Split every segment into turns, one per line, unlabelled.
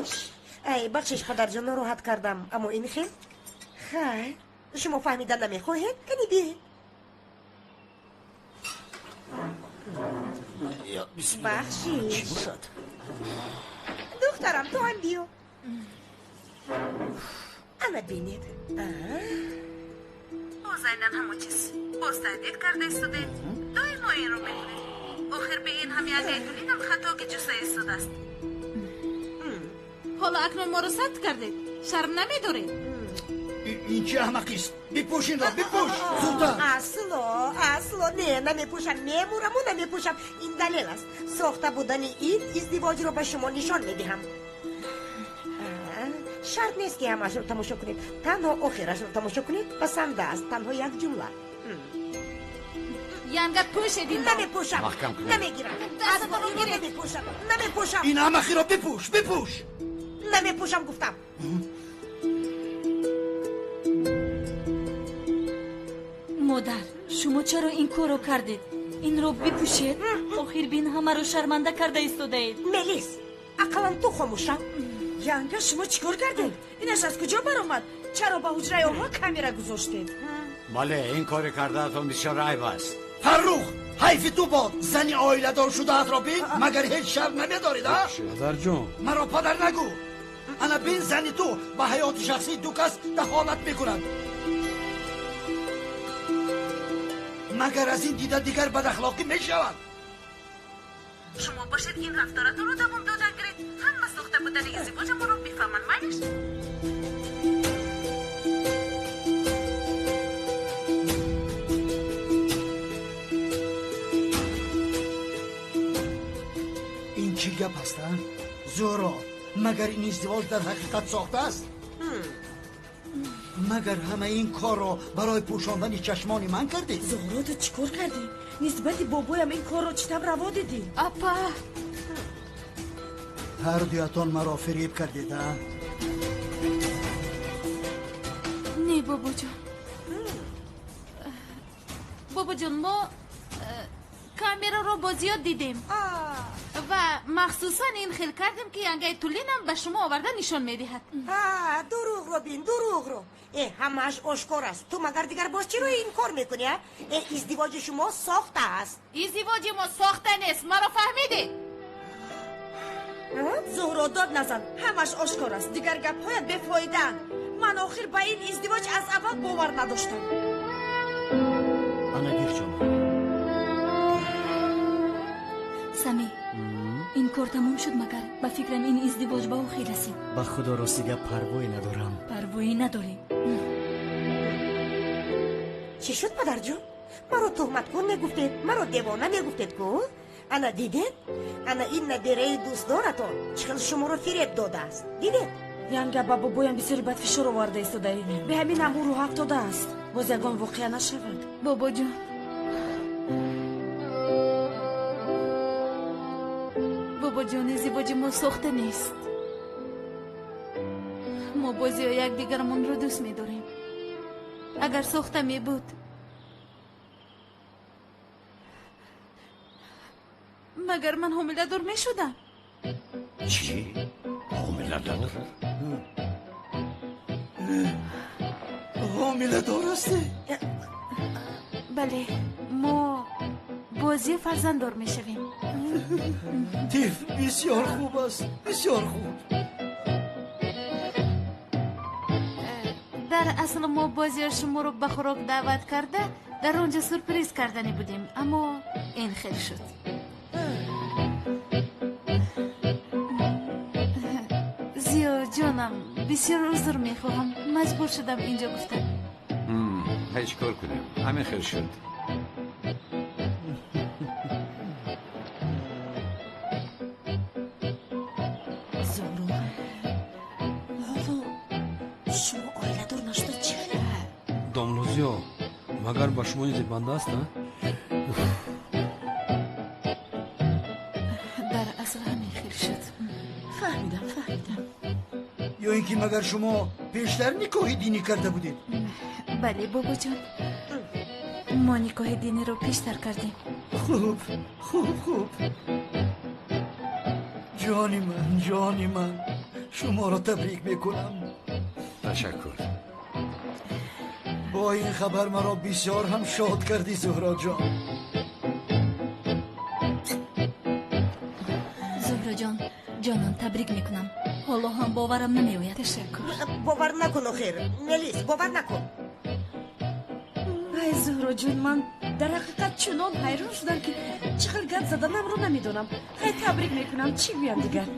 Бахшиш. Ай, бахшиш, падарҷон, нороҳат кардам, аммо ин хел. Хайр, шумо фаҳмида намехоҳед? Кани биед. Бахшиш.
Чӣ бошад?
Духтарам, ту ҳам биё. Ана бинед.
Боз айнан ҳамон чиз. Боз таҳдид карда истодед. Доимо инро мекунед. Охир бе ин ҳам як айтулинам хатоги ҷуста истодааст. Ҳоло акнун моро сабт кардед. Шарм намедоред?
Ин чӣ аҳмақист? Бипӯш инро, бипӯш! Зудтар!
Асло, асло, не, намепӯшам, мемураму намепӯшам. Ин далел аст. Сохта будани ин издивоҷро ба шумо нишон медиҳам. Шарт нест, ки ҳамаашро тамошо кунед. Танҳо охирашро тамошо кунед, басанда аст. Танҳо як ҷумла.
Янга, пӯшед инро.
Намепӯшам.
Маҳкам кунед.
Намегирам.
Дастатонро гиред.
Намепӯшам. Намепӯшам.
Ин аҳмақиро бипӯш, бипӯш!
Намепӯшам гуфтам.
Модар, шумо чаро ин корро кардед? Инро бипӯшед. Охир бин, ҳамаро шарманда карда истодаед.
Мелис, ақаллан ту хомӯш шав.
Янга, шумо чӣ кор кардед? Инаш аз куҷо баромад? Чаро ба ҳуҷраи онҳо камера гузоштед?
Бале, ин кори кардаатон бисёр айб аст.
Фаррух, ҳайфи ту бод, зани оиладор шудаатро бин, магар ҳеҷ шарм намедоред, а?
Падарҷон.
Маро падар нагӯ. Ана бин, зани ту ба ҳаёти шахсии ду кас дахолат мекунад. Магар аз ин дида дигар бадахлоқӣ мешавад?
Шумо бошед, ин рафторатонро давом дода гиред. Ҳама сохта будани издивоҷамонро бифаҳманд, майлиш?
Ин чӣ гап аст, а? Зӯро, магар ин издивоҷ дар ҳақиқат сохта аст? Магар ҳама ин корро барои пӯшондани чашмони ман кардед?
Зуҳро, ту чӣ кор кардӣ? Нисбати бобоям ин корро чӣ тавр раво дидӣ?
Апа!
Ҳар дуятон маро фиреб кардед, а?
Не, бобоҷон. Бобоҷон, мо камераро бо зиёд дидем ва махсусан ин хел кардем, ки янгаи тулинам ба шумо оварда нишон медиҳад.
Дурӯғро бин, дурӯғро. Э, ҳамааш ошкор аст. Ту магар дигар боз чиро ин кор мекунӣ, а? Э, издивоҷи шумо сохта аст.
Издивоҷи мо сохта нест, маро фаҳмидӣ?
Зуҳро, дод назан, ҳамаш ошкор аст. Дигар гапҳоят бефоидаанд. Ман охир ба ин издивоҷ аз аввал бовар надоштам.
Ана гир, ҷонам.
Сами, ин кор тамом шуд магар? Ба фикрам, ин издивоҷ ба охир расид.
Ба худо, рости гап, парвое надорам.
Парвоӣ надорӣ?
Чӣ шуд, падарҷон? Маро туҳматкун мегуфтед, маро девона мегуфтед ку? Ана дидед, ана ин набераи дӯстдоратон чӣ хел шуморо фиреб додааст, дидед?
Янга, ба бобоям бисёри бадфишор оварда истодаӣ. Бе ҳамин ҳам ӯ рӯҳ афтодааст. Боз ягон воқеа нашавад.
Бобоҷон, бобоҷон, издивоҷи мо сохта нест. Мо бозиё якдигарамонро дӯст медорем. Агар сохта мебуд, магар ман ҳомиладор мешудам?
Чӣ? Ҳомиладор?
Ҳомиладор ҳастӣ?
Бале, мо бозиё фарзанддор мешавем.
Тиф, бисёр хуб аст, бисёр хуб.
Дар асл мо бозиё шуморо ба хӯрок даъват карда, дар он ҷо сюрприз кардани будем, аммо ин хел шуд. Зиё ҷонам, бисёр узр мехоҳам, маҷбур шудам инҷо гуфтам.
Ҳеҷ кор кунем, ҳамин хел шуд.
Зуҳро, ҳоло шумо оиладор нашуда чӣ хел?
Домлозиё, магар ба шумо ин зебанда аст, а?
Дар асл ҳамин хел шуд.
Фаҳмидам, фаҳмидам.
Ё ин ки магар шумо пештар никоҳи динӣ карда будед?
Бале, бобоҷон, мо никоҳи диниро пештар кардем.
Хуб, хуб, хуб. Ҷони ман, ҷони ман, Шуморо табрик мекунам.
Ташаккур.
Бо ин хабар маро бисёр ҳам шод кардӣ, Зуҳроҷон.
Зуҳроҷон, ҷонон, табрик мекунам. Ҳоло ҳам боварам намеояд.
Ташаккур.
Бовар накун, охир. Мелис, бовар накун.
Ай, Зуҳроҷон, ман дар ҳақиқат чунон ҳайрон шудам, ки чӣ хел гап заданамро намедонам. Хай, табрик мекунам, чӣ гӯям дигар?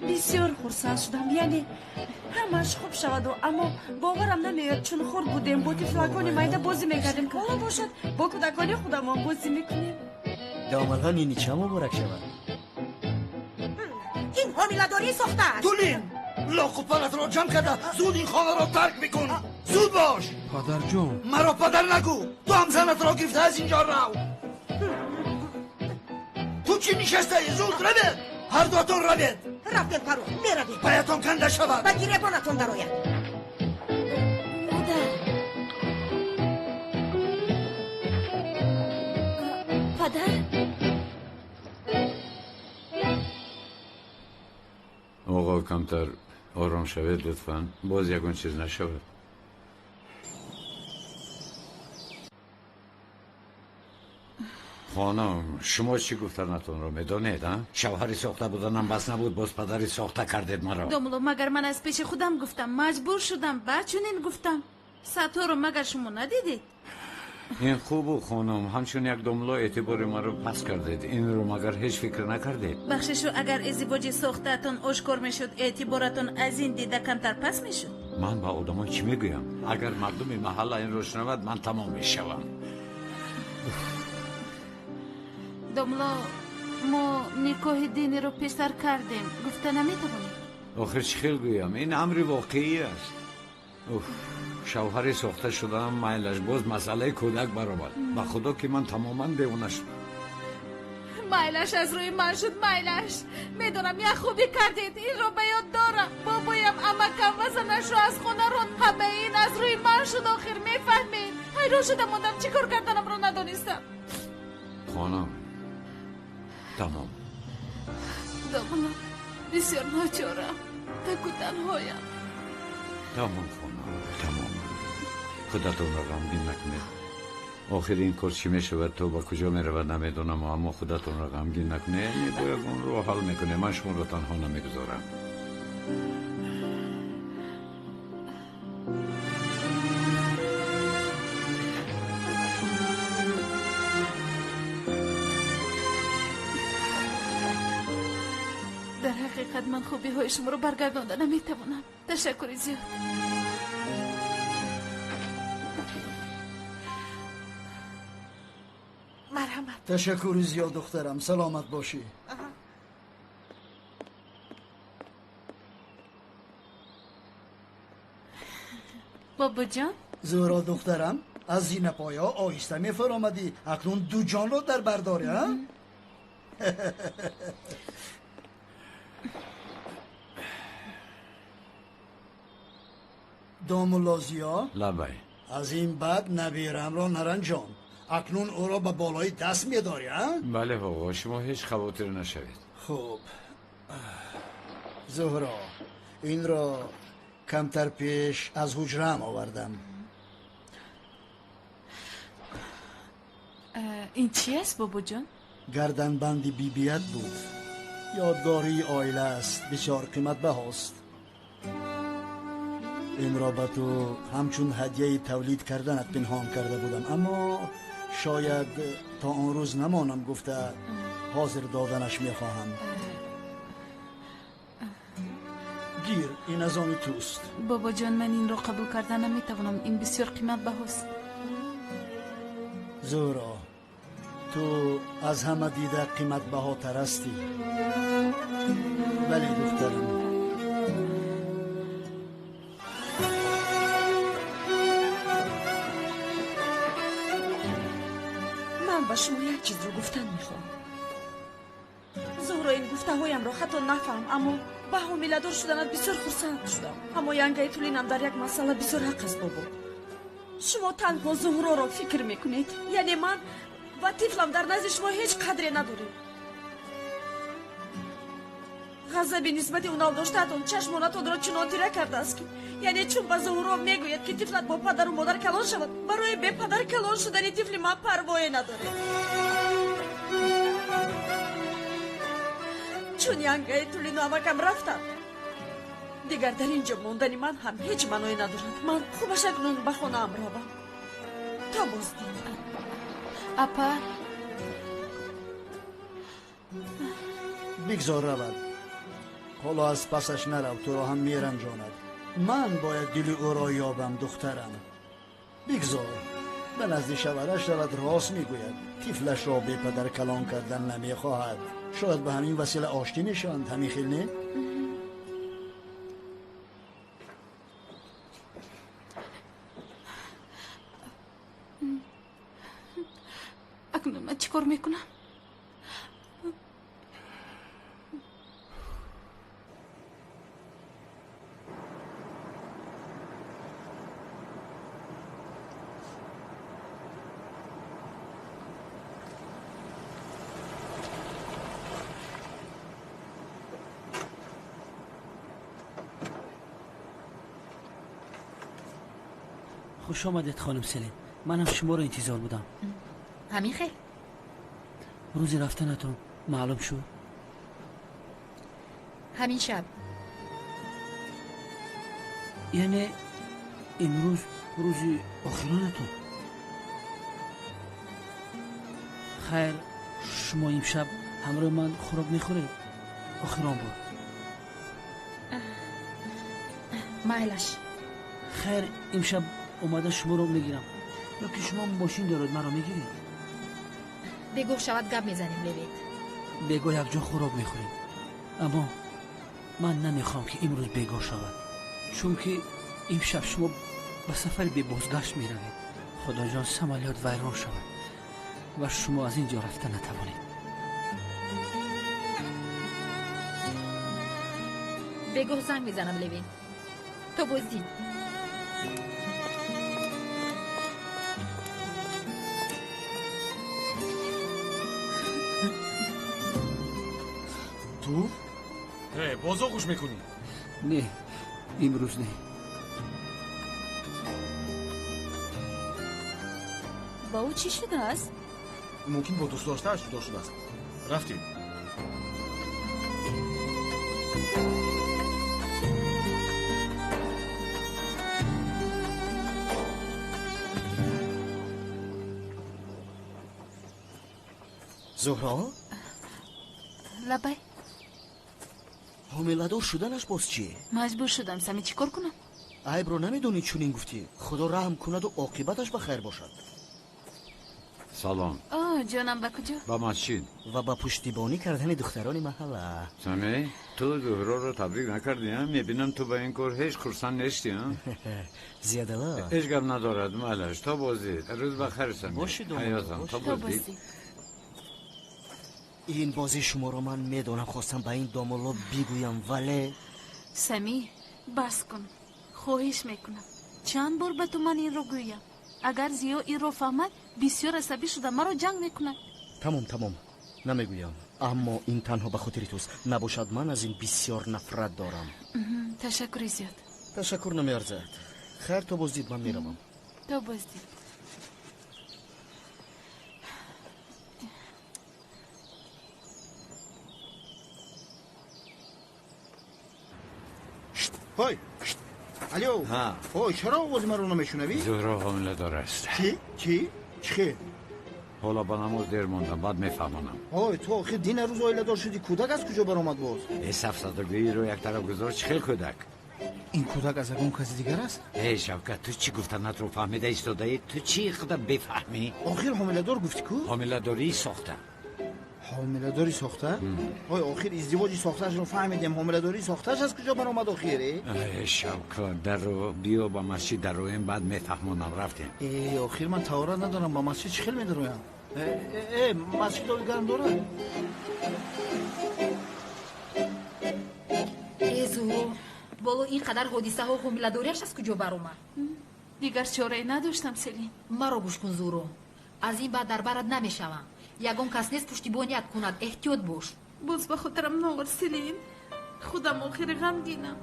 Бисёр хурсанд шудам, яъне ҳамааш хуб шаваду, аммо боварам намеояд, чун хурд будем, бо тифлакони майда бозӣ мекардем, ҳоло бошад бо кӯдакони худамон бозӣ мекунем.
Домадҳо нинича муборак шавад.
Ин ҳомиладорӣ сохтааст.
Тулин, лоқу палатро ҷамъ карда зуд ин хонаро тарк бикун. Зуд бош.
Падарҷон.
Маро падар нагӯ. Ту ҳам занатро гирифта аз инҷо рав. Ту чӣ нишастаӣ? Зуд равед. Ҳар дуатон равед.
Рафтем, Фарух, меравем.
Паятон канда шавад.
Ба гиребонатон дарояд.
Модар. Падар.
Оғо, камтар ором шавед лутфан, боз ягон чиз нашавад. Хонум, шумо чӣ гуфтанатонро медонед, а? Шавҳари сохта буданам бас набуд, боз падари сохта кардед маро.
Домуло, магар ман аз пеши худам гуфтам, маҷбур шудам, баъд чунин гуфтам. Сатторо магар шумо надидед?
Ин хубу, хонум, ҳамчун як домло эътибори маро пас кардед. Инро магар ҳеҷ фикр накардед?
Бахшишу, агар издивоҷи сохтаатон ошкор мешуд, эътиборатон аз ин дида камтар пас мешуд?
Ман ба одамон чӣ мегӯям? Агар мардуми маҳалла инро шунавад, ман тамом мешавам.
Домло, мо никоҳи диниро пештар кардем, гуфта наметавонед?
Охир чӣ хел гӯям? Ин амри воқеӣ аст. Уф, шавҳари сохта шудаам майлаш, боз масъалаи кӯдак баромад. Ба худо ки ман тамоман девона шудам.
Майлаш аз рӯи ман шуд, майлаш. Медонам, як хубӣ кардед, инро ба ёд дорам. Бобоям, амакам ва занашро аз хона ронд. Ҳамаи ин аз рӯи ман шуд, охир мефаҳмед. Ҳайрон шуда мондам, чӣ кор карданамро надонистам.
Хонум, тамом.
Домло, бисёр ночорам, таку танҳоям.
Тамом, хонум, тамом. Худатонро ғамгин накунед. Охир ин кор чӣ мешавад, то ба куҷо меравад намедонам, аммо худатонро ғамгин накунед. Бояд онро ҳал мекунем. Ман шуморо танҳо намегузорам.
Дар ҳақиқат ман хубиҳои шуморо баргардонда наметавонам. Ташаккури зиёд. Марҳамат.
Ташаккури зиёд, духтарам, саломат бошӣ.
Бобоҷон.
Зуҳро духтарам, аз зинапоя оҳиста мефаромадӣ, акнун ду ҷонро дар бар дорӣ, а? Домулло Зиё.
Лабай.
Аз ин баъд наберамро наранҷон. Акнун ӯро ба болои даст медорӣ, а?
Бале, оғо, шумо ҳеҷ хавотир нашавед.
Хуб. Зуҳро, инро камтар пеш аз ҳуҷраам овардам.
Ин чи аст, бобоҷон?
Гарданбанди бибият буд. Ёдгории оила аст, бисёр қиматбаҳост. Инро ба ту ҳамчун ҳадияи тавлид карданат пинҳон карда будам, аммо шояд то он рӯз намонам гуфта ҳозир доданаш мехоҳам. Гир, ин аз они туст.
Бобоҷон, ман инро қабул карда наметавонам. Ин бисёр қиматбаҳост.
Зуҳро, ту аз ҳама дида қиматбаҳотар ҳастӣ. Бале, духтарам.
Ман ба шумо як чизро гуфтан мехоҳам. Зуҳро, ин гуфтаҳоямро хато нафаҳм, аммо ба ҳомиладор шуданат бисёр хурсанд шудам. Аммо янгаи тулинам дар як масъала бисёр ҳақ аст, бобо. Шумо танҳо Зуҳроро фикр мекунед, яъне ман ва тифлам дар назди шумо ҳеҷ қадре надорем. Ғазаби нисбати унал доштаатон чашмонатонро чунон тира кардааст, ки яъне чун ба Зуҳуро мегӯяд, ки тифлат бо падару модар калон шавад, барои бепадар калон шудани тифли ман парвое надоред. Чун янгаи Тулину амакам рафтанд, дигар дар ин ҷо мондани ман ҳам ҳеҷ маъное надорад. Ман хубаш акнун ба хонаам равам. То боздид.
Апа,
бигзор равад. Ҳоло аз пасаш нарав, туро ҳам меранҷонад. Ман бояд дили ӯро ёбам, духтарам. Бигзор ба назди шавҳараш равад. Рост мегӯяд, тифлашро бепадар калон кардан намехоҳад. Шояд ба ҳамин васила оштӣ мешаванд. Ҳамин хел не?
Акнун ман чӣ кор мекунам?
خوش آمدید خانم سلین. منم شما رو انتظار بودم.
همین خیلی.
روزی رفتنتون معلوم شد؟
همین شب.
یعنی امروز روزی آخرانتون؟ خیر، شما امشب همراه من خوراک میخورید؟ آخران بود.
مایلش.
خیر، امشب اومده شما رو میگیرم. یا که شما ماشین دارید من رو میگیرید؟
بگو شود گپ میزنیم لوید.
بگو یک جا خوراک میخوریم. اما من نمیخوام که امروز بگو شود، چون که امشب شما به سفر بی بازگشت میروید. خدا جان سمالیات ویران شود و شما از اینجا رفته نتوانید.
بگو زنگ میزنم لوین. تو بازدید.
تو؟ باز آغوش میکنی؟
نه، امروز نه.
با او چی شده است؟
ممکن با دوست داشته‌اش جدا شده است. رفتیم.
زهرا؟
لبای.
ҳомиладор шуданаш боз чие?
Маҷбур шудам, Сами, чӣ кор кунам?
Айбро намедонӣ чунин гуфтӣ. Худо раҳм кунаду оқибаташ ба хайр бошад.
Салом.
О, ҷонам, ба куҷо?
Ба масҷид.
Ва ба пуштибонӣ кардани духтарони маҳалла.
Сами, ту Зуҳроро табрик накардӣ, а? Мебинам ту ба ин кор ҳеҷ хурсанд нестӣ, а?
Зиядала.
Ҳеҷ гап надорад, майлаш. То боздид. Рӯз ба хайр, Сами.
Боши, домод.
Ҳаётам, то боздид.
Ин бози шуморо ман медонам. Хостам ба ин домоло бигӯям, вале
Сами, бас кун. Хоҳиш мекунам. Чанд бор ба ту ман инро гӯям. Агар Зиё инро фаҳмад, бисёр асабӣ шуда маро ҷанг мекунад.
Тамом, тамом, намегӯям. Аммо ин танҳо ба хотири туст. Набошад, ман аз ин бисёр нафрат дорам.
Ташаккури зиёд.
Ташаккур намеарзад. Хайр, то боздид, ман меравам.
То боздид.
ҳой, алё. Ҳой, чаро овози маро намешунавӣ?
Зуҳро ҳомиладор аст.
Чӣ? Чӣ? Чӣ хел?
Ҳоло ба намоз дер мондам, баъд мефаҳмонам.
Ҳой, ту охир дина рӯз оиладор шудӣ, кӯдак аз куҷо баромад боз?
Э, сафсатагӯиро як тараф гузор, чӣ хел кӯдак?
Ин кӯдак аз ягон каси дигар аст?
Э, Шавкат, ту чӣ гуфтанатро фаҳмида истодаӣ? Ту чӣ қадар бефаҳмӣ?
Охир ҳомиладор гуфтӣ ку?
Ҳомиладории сохта.
Ҳомиладори сохта? Ой, охир издивоҷи сохтаашро фаҳмидем, ҳомиладории сохтааш аз куҷо баромад охир?
Э, Шавкат, даро биё ба масҷид дароем, баъд мефаҳмонам. Рафтем.
Э, охир ман таҳорат надорам, ба масҷид чӣ хел медароям? Э, масҷид оби гарм дорад?
Э, Зуҳро, боло ин қадар ҳодисаҳо ҳомиладориаш аз куҷо баромад?
Дигар чорае надоштам, Селин.
Маро гӯш кун, Зуҳро. Аз ин баъд дар барат намешавам. Ягон кас нест пуштибоният кунад, эҳтиёт бош.
Боз ба хотирам наовар, Селин. Худам охир ғамгинам.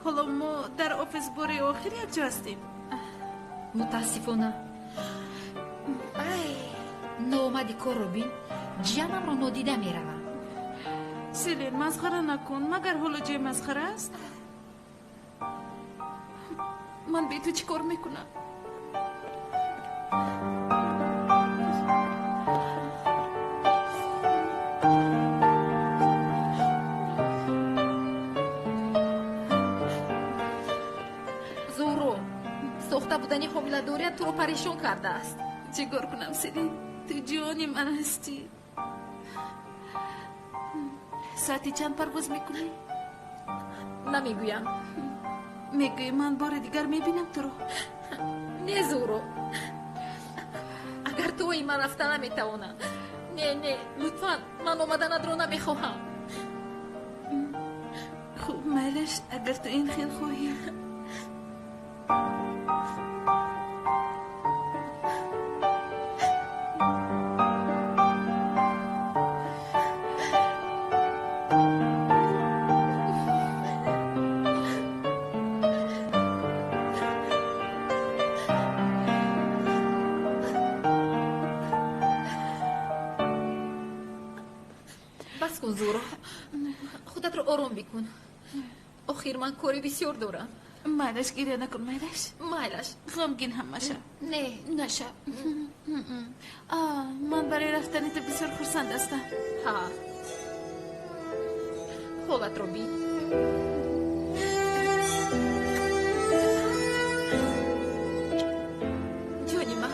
Ҳоло мо дар офис бори охир якҷо ҳастем.
Мутаассифона. Ноомади корро бин, ҷиянамро нодида меравам.
Селен, масхара накун. Магар ҳоло ҷои масхара аст? Ман бе ту чӣ кор мекунам?
Зуҳро, сохта будани ҳомиладорият туро парешон кардааст.
Чӣ кор кунам, Селен? Ту ҷони ман ҳастӣ. Соати чанд парвоз мекунӣ?
Намегӯям.
Мегӯӣ ман бори дигар мебинам туро?
Не, Зуҳро, агар туи ман рафта наметавонам. Не, не, лутфан, ман омаданатро намехоҳам.
Хуб, майлаш, агар ту ин хел хоҳӣ.
Бас кун, Зуҳро, худатро ором бикун. Охир ман кори бисёр дорам.
Майлаш, гиря накун, майлаш.
Майлаш.
Ғамгин ҳам машав.
Не.
Нашав. Ман барои рафтани ту бисёр хурсанд ҳастам.
Ҳа, ҳолатро бин. Ҷони ман.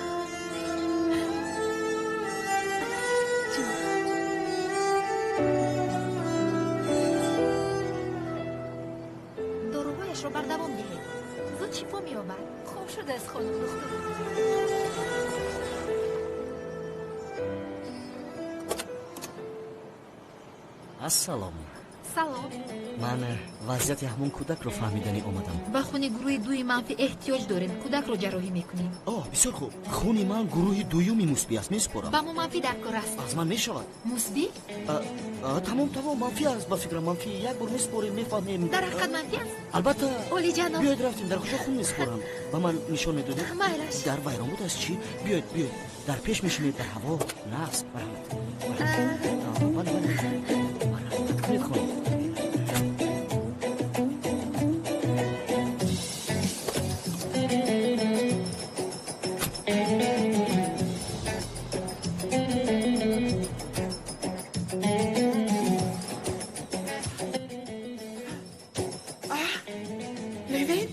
Доруҳояшро бардавом диҳед, зуд шифо меёбад. Хуб шудааст, хонум духтур.
Ассалом.
Салом.
Ман вазъияти ҳамон кӯдакро фаҳмиданӣ омадам.
Ба хуни гурӯҳи дуи манфӣ эҳтиёҷ дорем. Кӯдакро ҷарроҳӣ мекунем.
О, бисёр хуб. Хуни ман гурӯҳи дуюми мусбӣ аст, месупорам.
Ба мо манфӣ дар кор аст.
Аз ман мешавад.
Мусбӣ?
Тамом, тамом, манфӣ аст, ба фикрам манфӣ. Як бор месупорем, мефаҳмем.
Дар ҳақиқат манфӣ аст?
Албатта.
Олиҷаноб.
Биёед рафтем, дар куҷо хун месупорам? Ба ман нишон медодед?
Майлаш.
Дар вайрон буд аст чӣ? Биёед, биёед. Дар пеш мешинед, дар ҳаво. Нағз, марҳамат. Бале, бале. Марҳамат кунед, хонум.
Левин?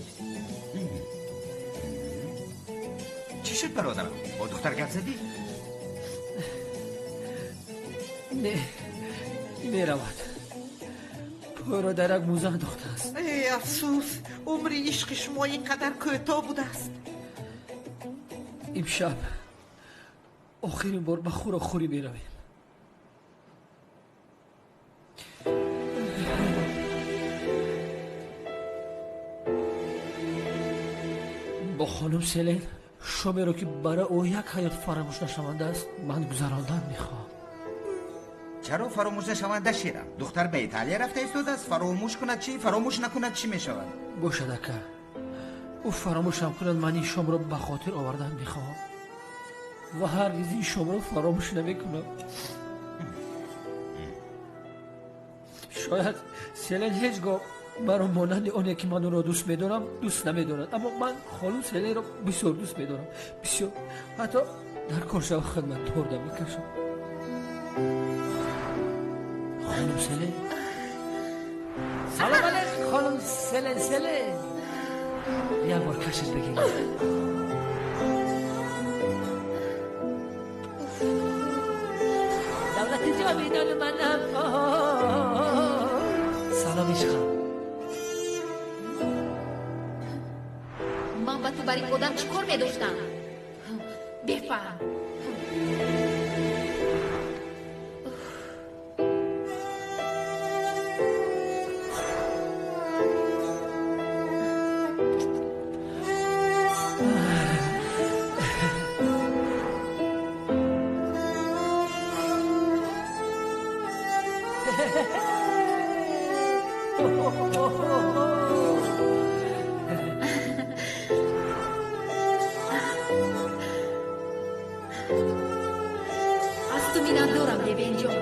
Чӣ шуд, бародарам? Бо духтар гап задӣ?
Не, меравад. Пойро дар як мӯза андохтааст.
Эй, афсӯс, умри ишқи шумо ин қадар кӯтоҳ будааст.
Имшаб охирин бор ба хӯрокхӯрӣ меравем. Бо хонум Селен шомеро, ки барои ӯ як ҳаёт фаромӯш нашаванда аст, ман гузарондан мехоҳам.
Чаро фаромӯш нашаванда, шерам? Духтар ба Италия рафта истодааст. Фаромӯш кунад чӣ, фаромӯш накунад чӣ мешавад?
Бошад, ака, ӯ фаромӯшам кунад, ман ин шомро ба хотир овардан мехоҳам ва ҳаргиз ин шомро фаромӯш намекунам. Шояд Селен ҳеҷ гоҳ маро монанди оне ки ман ӯро дӯст медорам дӯст намедорад, аммо ман хонум Селенро бисёр дӯст медорам, бисёр. Ҳатто дар коршава хидмат торда мекашам. Хонум Селен, салом алейкум, хонум Селен. Селен, як бор кашед бигиред. Давлати ҷовидони манам. Салом, ишқам.
Ман ба ту бар ин одам чӣ кор медоштам? Бефаҳм. миннатдорам, Левенҷон.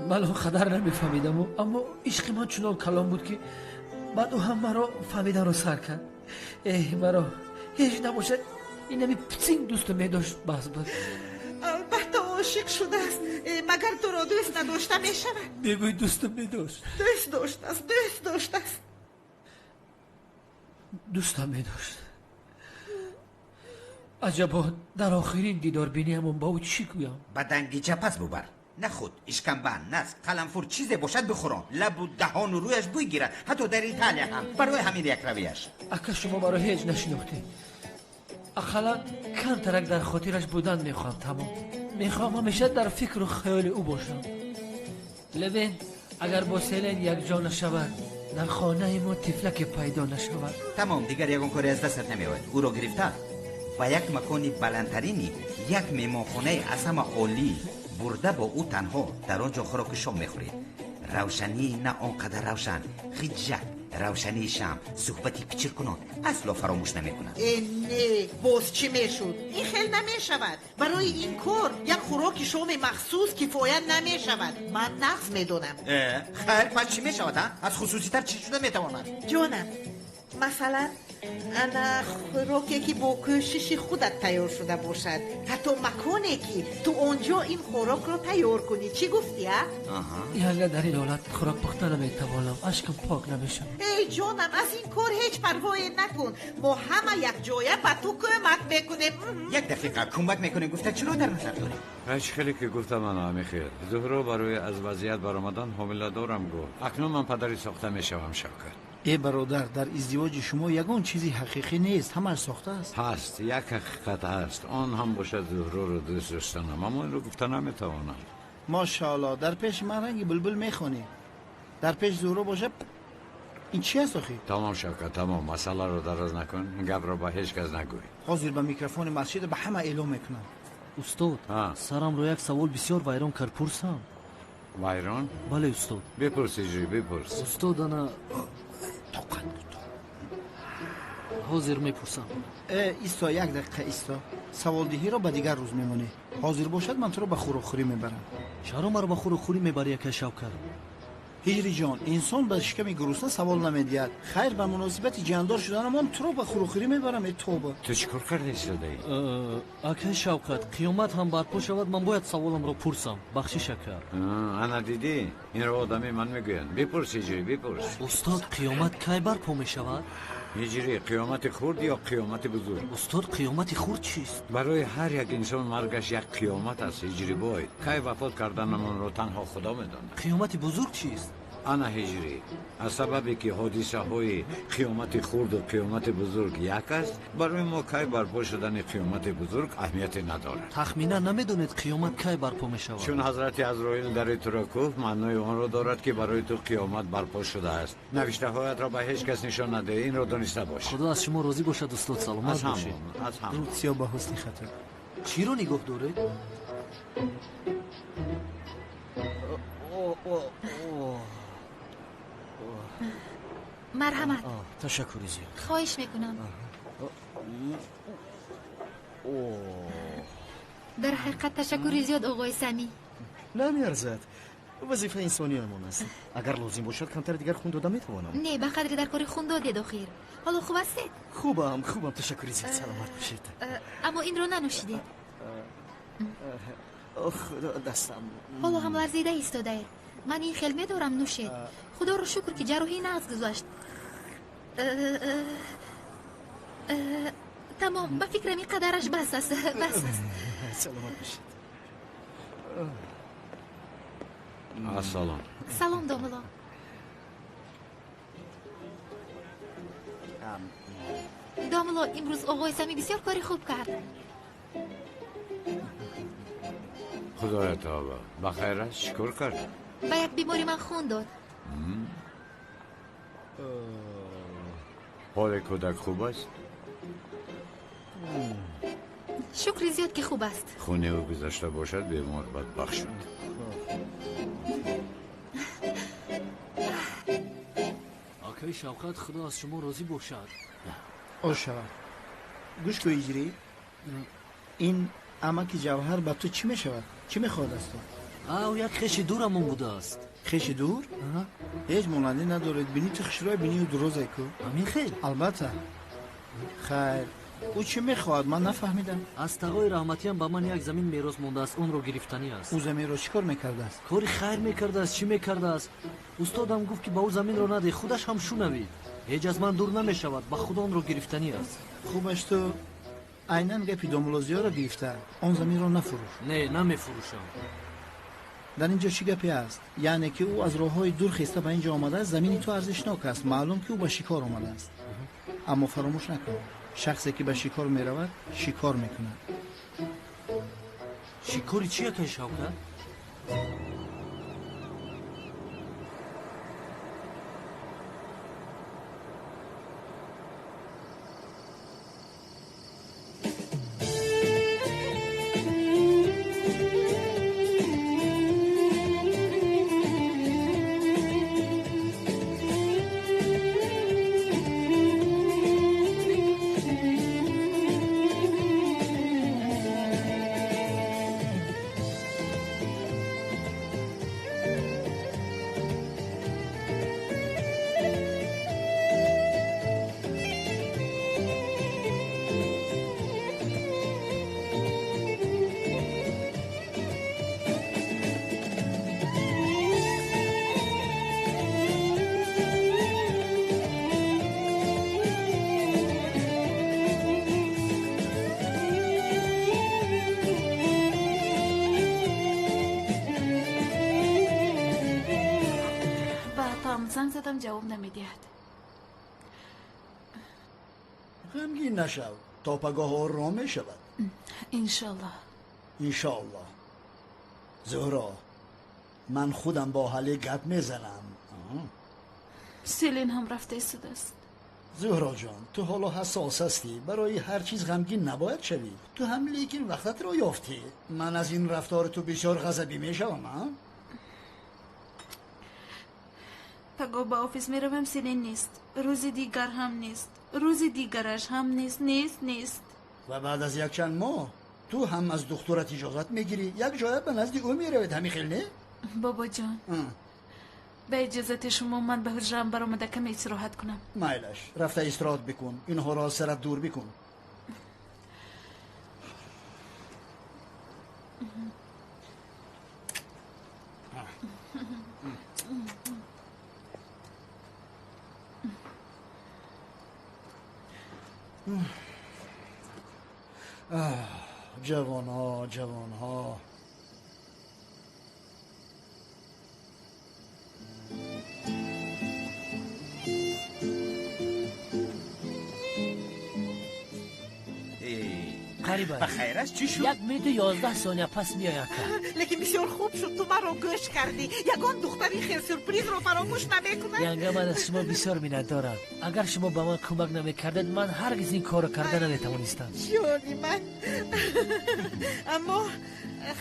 Ман он қадар намефаҳмидаму, аммо ишқи ман чунон калон буд, ки баъд ӯ ҳам маро фаҳмиданро сар кард. Эҳ, маро ҳеҷ набошад, инами пицинг дӯсту медошт, бас буд.
Албатта ошиқ шудааст. Магар туро дӯст надошта мешавад?
Мегӯй дӯстам медошт.
Дӯст доштааст, дӯст доштааст.
Дӯстам медошт. Аҷабо, дар охирин дидорбиниамон ба ӯ чӣ гӯям?
Ба дангича пас бубар. Нахуд, ишкамбан, нас, қаламфур, чизе бошад бихӯрон. Лабу даҳону рӯяш бӯй гирад, ҳатто дар Италия ҳам. Барои ҳамин якравияш.
Ака, шумо маро ҳеҷ нашинохтед. Ақаллан камтарак дар хотираш будан мехоҳам, тамом. Мехоҳам ҳамеша дар фикру хаёли ӯ бошам. Левен агар бо Селен якҷо нашавад, дар хонаи мо тифлаке пайдо нашавад.
Тамом, дигар ягон коре аз дастат намеояд. Ӯро гирифта ба як макони баландтарини як меҳмонхонаи аз ҳама олӣ бурда, бо ӯ танҳо дар он ҷо хӯроки шом мехӯред. Равшании на он қадар равшан, хиҷак, равшании шам, суҳбати пичиркунон асло фаромӯш намекунад.
Э, не, боз чӣ мешуд? Ин хел намешавад. Барои ин кор як хӯроки шоми махсус кифоя намешавад. Ман нағз медонам.
Э, хайр, пас чӣ мешавад, а? Аз хусуситар чӣ шуда метавонад?
Ҷонам, масалан, ана хӯроке ки бо кӯшиши худат тайёр шуда бошад, ҳатто маконе ки ту он ҷо ин хӯрокро тайёр кунӣ. Чӣ гуфтӣ, а?
Янга, дар ин ҳолат хӯрок пухта наметавонам, ашкам пок намешавад.
Эй ҷонам, аз ин кор ҳеҷ парвое накун. Мо ҳама якҷоя ба ту кӯмак мекунем.
Як дақиқа, кӯмак мекунем гуфта чиро дар назар дорем?
Ҳеҷ хеле ки гуфта ман ҳамин хел. Зуҳро барои аз вазъият баромадан ҳомиладорам гуфт. Акнун ман падари сохта мешавам, Шавкат.
Э бародар, дар издивоҷи шумо ягон чизи ҳақиқӣ нест, ҳамааш сохта аст.
Ҳаст, як ҳақиқат ҳаст, он ҳам бошад Зуҳроро дӯст доштанам, аммо инро гуфта наметавонам.
Мошаалло, дар пеши ман ранги булбул мехонӣ, дар пеши Зуҳро бошад. Ин чи аст охи?
Тамом, Шавкат, тамом, масъаларо дароз накун, ин гапро ба ҳеҷ кас нагӯй.
Ҳозир ба микрофони масҷид ба ҳама эълон мекунам.
Устод, сарамро як савол бисёр вайрон кард, пурсам?
Вайрон?
Бале, устод.
Бипурс, Иҷри, бипурс.
Устод, ана
тоқат.
Ҳозир мепурсам.
Э, исто, як дақиқа исто. Саволдиҳиро ба дигар рӯз мемонӣ. Ҳозир бошад, ман туро ба хӯрокхӯрӣ мебарам.
Чаро маро ба хӯрокхӯрӣ мебарӣ, ака Шавкат?
Ҳиҷриҷон, инсон ба шиками гурусна савол намедиҳад. Хайр, ба муносибати ҷандор шуданамон туро ба хӯрокхӯрӣ мебарам. Э, тоба.
Ту чӣ кор карда истодаӣ?
Акай Шавкат, қиёмат ҳам барпо шавад, ман бояд саволамро пурсам. Бахшиш, ака.
Ана дидӣ, инро одами ман мегӯянд. Бипурс, Ҳиҷрӣ, бипурс.
Устод, қиёмат кай барпо мешавад?
Ҳиҷрӣ, қиёмати хурд ё қиёмати бузург?
Устод, қиёмати хурд чист?
Барои ҳар як инсон маргаш як қиёмат аст, Ҳиҷрибой. Кай вафот карданамонро танҳо Худо медонад.
Қиёмати бузург чист?
Ана ҳиҷрӣ, аз сабабе ки ҳодисаҳои қиёмати хурду қиёмати бузург як аст, барои мо кай барпо шудани қиёмати бузург аҳамияте надорад.
Тахминан намедонед қиёмат кай барпо мешавад?
Чун ҳазрати Азроил дари туро куфт, маънои онро дорад, ки барои ту қиёмат барпо шудааст. Навиштаҳоятро ба ҳеҷ кас нишон надеҳ, инро дониста бош.
Худо аз шумо розӣ бошад, устод, саломат бошед.
Аз ҳам.
Рӯдсиё ба ҳусни хатар.
Чиро нигоҳ доред?
Марҳамат.
Ташаккури зиёд.
Хоҳиш мекунам. Дар ҳақиқат ташаккури зиёд, оғои Самӣ.
Намеарзад, вазифаи инсониямон аст. Агар лозим бошад, камтари дигар хун дода метавонам.
Не, ба қадри дар кори хун додед охир. Ҳоло хуб ҳастед?
Хубам, хубам, ташаккури зиёд, саломат бошед.
Аммо инро нанӯшидед.
Худо, дастам.
Ҳоло ҳам ларзида истодаед. Ман ин хел медорам, нӯшед. Худоро шукр, ки ҷарроҳӣ нағз гузашт. Тамом, ба фикрам ин қадараш бас аст, бас аст.
Саломат бошед.
Ассалом.
Салом, домулло. Домулло, имрӯз оғои Самӣ бисёр кори хуб кард.
Худоя тавба, ба хайр аст? Чӣ кор кард?
Ба як бемори ман хун дод.
Ҳоли кӯдак хуб аст?
Шукри зиёд, ки хуб аст.
Хуни ӯ гузашта бошад, бемор бадбахт шуд.
Акаи Шавкат, Худо аз шумо розӣ бошад.
Ош шавад. Гӯш кун, Иҷрӣ. Ин амаки Ҷавҳар ба ту чӣ мешавад? Чӣ мехоҳад аз ту?
Ӯ як хеши дурамон будааст.
Хеши дур? Ҳеҷ монандӣ надоред. Бини ту хушрӯй, бини ӯ дурозай ку.
Ҳамин хел?
Албатта. Хайр, ӯ чӣ мехоҳад? Ман нафаҳмидам.
Аз тағои раҳматиям ба ман як замин мерос мондааст, онро гирифтанӣ аст.
Ӯ заминро чӣ кор мекардааст?
Кори хайр мекардааст, чӣ мекардааст? Устодам гуфт, ки ба ӯ заминро надеҳ, худаш ҳам шунавид. Ҳеҷ аз ман дур намешавад, ба худо онро гирифтанӣ аст.
Хубаш ту айнан гапи домулозиёро гирифта, он заминро нафурӯш.
Не, намефурӯшам.
Дар ин ҷо чӣ гапе аст? Яъне ки ӯ аз роҳҳои дур хеста ба ин ҷо омадааст, замини ту арзишнок аст. Маълум ки ӯ ба шикор омадааст. Аммо фаромӯш накун, шахсе ки ба шикор меравад, шикор мекунад.
Шикори чи, акаи Шавкат?
Занг задам, ҷавоб намедиҳад.
Ғамгин нашав, то пагоҳ ором мешавад.
Иншоаллоҳ.
Иншоаллоҳ. Зуҳро, ман худам бо ҳале гап мезанам.
Селин ҳам рафта истодааст.
Зуҳро ҷон, ту ҳоло ҳассос ҳастӣ, барои ҳар чиз ғамгин набояд шавӣ. Ту ҳам лекин вақтатро ёфтӣ. Ман аз ин рафтори ту бисёр ғазабӣ мешавам.
Пагоҳ ба офис меравам, Селин нест. Рӯзи дигар ҳам нест. Рӯзи дигараш ҳам нест, нест, нест.
Ва баъд аз якчанд моҳ ту ҳам аз духтурат иҷозат мегирӣ, як ҷоя ба назди ӯ меравед, ҳамин хел не?
Бобоҷон, ба иҷозати шумо ман ба ҳуҷраам баромада каме истироҳат кунам.
Майлаш, рафта истироҳат бикун, инҳоро аз сарат дур бикун. ҷавонҳо, ҷавонҳо.
Қариб
ба хайр аст, чӣ шуд?
1 минуту 11 сония пас меояд, ака.
Лекин бисёр хуб шуд, ту маро гӯш кардӣ. Ягон духтари хел сюрпризро фаромӯш намекунад.
Янга, ман аз шумо бисёр миннатдорам. Агар шумо ба ман кӯмак намекардед, ман ҳаргиз ин корро карда наметавонистам.
Ҷони ман, аммо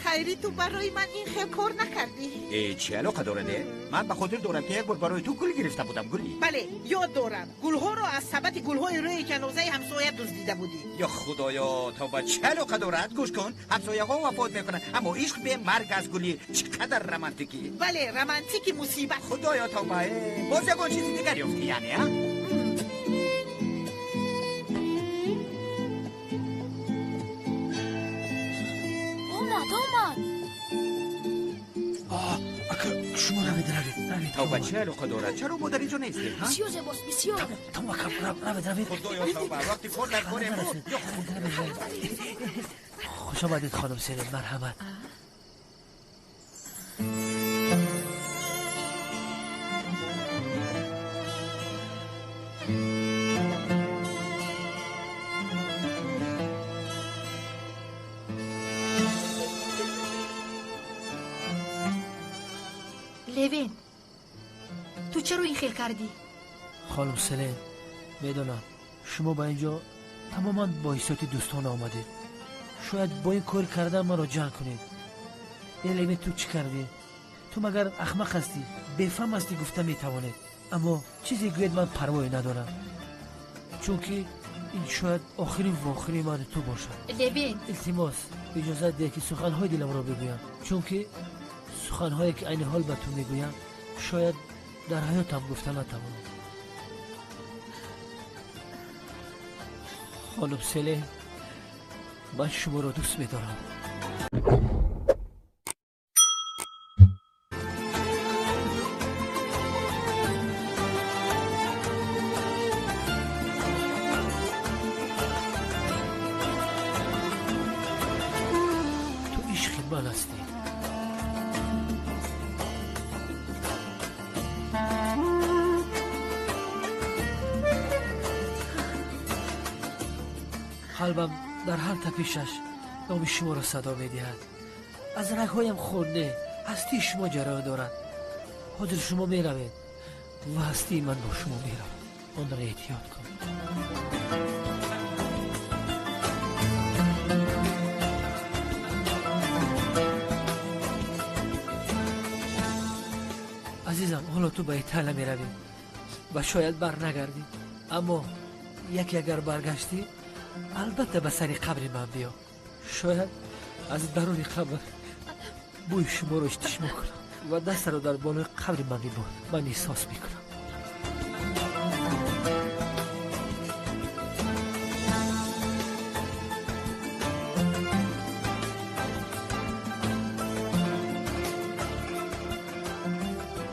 хайри ту барои ман ин хел кор накардӣ.
Э, чӣ алоқа дорад? Ман ба хотир дорам, ки як бор барои ту гул гирифта будам, гули.
Бале, ёд дорам, гулҳоро аз сабати гулҳои рӯи ҷанозаи ҳамсоя дуздида будӣ.
Ё худоё, тавба, чӣ алоқа дорад? Гӯш кун, ҳамсояҳо вафот мекунанд, аммо ишқ бемарг аст. Гули, чӣ қадар романтикӣ.
Бале, романтики мусибат.
Худоё, тавба, боз ягон чизи дигар ёфтӣ, яъне а?
Омад, омад.
Ака, шумо равед, равед, равед.
Тавба, чӣ алоқа дорад? Чаро мо дар инҷо нестем?
Бисёр зебост, бисёр.
Тамом, ака, равед, равед.
Худоё, тавба, вақти кор дар коре буд.
Хуш омадед, хонум Селин, марҳамат.
Левен, ту чаро ин хел кардӣ?
Хонум Селен, медонам, шумо ба ин ҷо тамоман бо ҳиссиёти дӯстона омадед. Шояд бо ин кор кардан маро ҷанг кунед. Э, Левен, ту чӣ кардӣ? Ту магар ахмақ ҳастӣ, бефаҳм ҳастӣ гуфта метавонед. Аммо чизе гӯед, ман парвое надорам, чунки ин шояд охирин вохӯрии ману ту бошад.
Левент,
илтимос, иҷозат деҳ, ки суханҳои диламро бигӯям, чунки суханҳое, ки айни ҳол ба ту мегӯям, шояд дар ҳаётам гуфта натавонам. Хонум Селен, ман шуморо дӯст медорам. Ту ишқи ман ҳастӣ. Қалбам дар ҳар тапишаш номи шуморо садо медиҳад. Аз рагҳоям хун не, ҳастии шумо ҷараён дорад. Ҳозир шумо меравед ва ҳастии ман бо шумо меравад. Онро эҳтиёт кун. Азизам, ҳоло ту ба Италия меравӣ ва шояд барнагардӣ, аммо яке агар баргаштӣ, албатта ба сари қабри ман биё. Шояд аз даруни қабр бӯи шуморо иштишмо кунам ва дастаро дар болои қабри ман бибор. Ман эҳсос мекунам.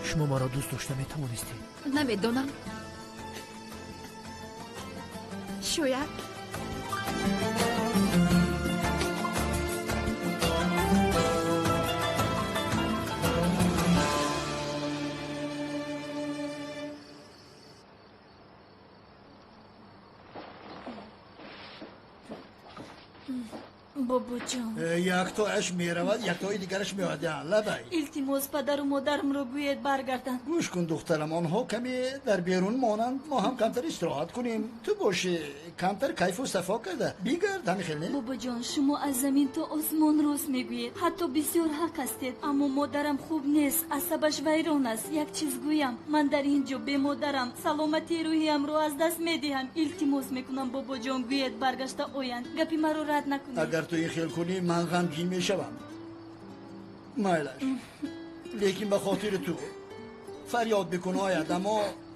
Шумо маро дӯст дошта метавонистед?
Намедонам, шояд.
Бобоҷон,
Яктояш меравад, яктои дигараш меояд. Лабай.
Илтимос, падару модарамро гӯед баргарданд.
Гӯш кун, духтарам, онҳо каме дар берун монанд, мо ҳам камтар истироҳат кунем. Ту бошӣ, камтар кайфу сафо карда бигард, ҳами хел не?
Бобоҷон, шумо аз замин то осмон рост мегӯед, ҳатто бисёр ҳақ ҳастед, аммо модарам хуб нест, асабаш вайрон аст. Як чиз гӯям, ман дар ин ҷо бемодарам, саломатии рӯҳиямро аз даст медиҳам. Илтимос мекунам, бобоҷон, гӯед баргашта оянд. Гапи маро рад накунед.
Агар ту ин хел кунӣ, ман ғамгин мешавам. Майлаш, лекин ба хотири ту фарёд бикун, ояд, аммо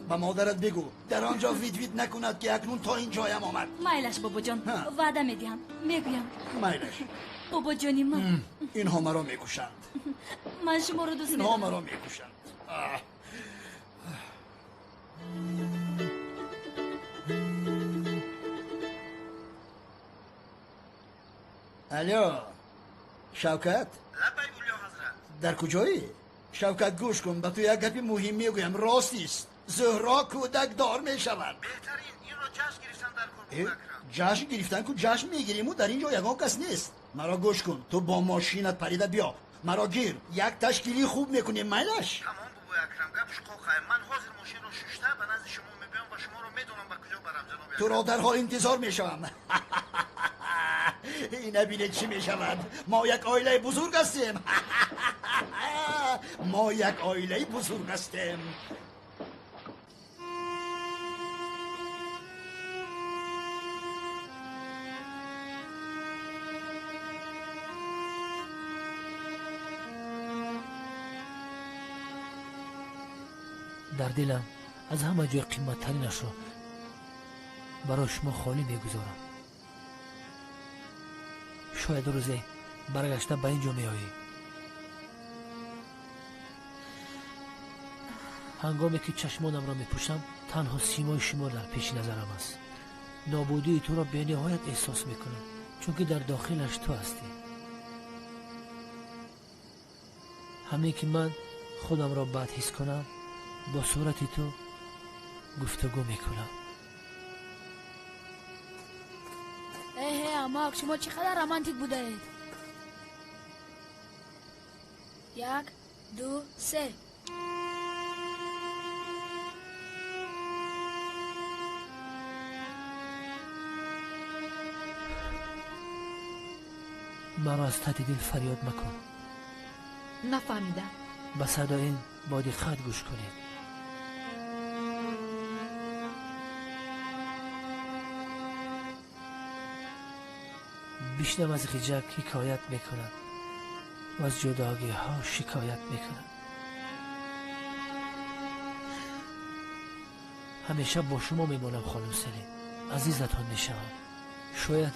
ба модарат бигӯ, дар он ҷо вид вид накунад, ки акнун то ин ҷоям омад.
Майлаш, бобоҷон, ваъда медиҳам, мегӯям.
Майлаш.
Бобоҷони ман.
Инҳо маро мекушанд.
Ман шуморо дӯст
Инҳо
медорам.
маро мекушанд. Алло, Шавкат.
Лабай, Улё ҳазрат.
Дар куҷоӣ, Шавкат? Гӯш кун, ба ту як гапи муҳим мегӯям. Ростист, Зуҳро кӯдакдор мешавад.
Беҳтарин, инро ҷашн гирифтан дар кор.
Э, ҷашн гирифтан ку, ҷашн мегириму дар ин ҷо ягон кас нест. Маро гӯш кун, ту бо мошинат парида биё, маро гир, як ташкили хуб мекунем, майлаш?
Тамом, бобои Акрам, гап шуқоқай. Ман ҳозир мошинро шушта ба назди шумо мебиём ва шуморо медонам ба куҷо барам, ҷаноби.
Туро дарҳол интизор мешавам. Ина бинед, чӣ мешавад. Мо як оилаи бузург ҳастем, мо як оилаи бузург ҳастем.
Дар дилам аз ҳама ҷой қимматтаринашро барои шумо холӣ мегузорам. Шояд рӯзе баргашта ба ин ҷо меоӣ. Ҳангоме ки чашмонамро мепӯшам, танҳо симои шумо дар пеши назарам аст. Нобудии туро бениҳоят эҳсос мекунам, чунки дар дохилаш ту ҳастӣ. Ҳамин ки ман худамро бад ҳис кунам, бо сурати ту гуфтугӯ мекунам.
Эҳе, амак, шумо чӣ қадар романтик будаед! Як, ду, се.
Маро аз таҳти дил фарёд макун.
Нафаҳмидам.
Ба садоин бо диққат гӯш кунед. Бишнав аз ғиҷак ҳикоят мекунад ва аз ҷудогиҳо шикоят мекунад. Ҳамеша бо шумо мемонам, хонум Селин. Азизатон мешавам. Шояд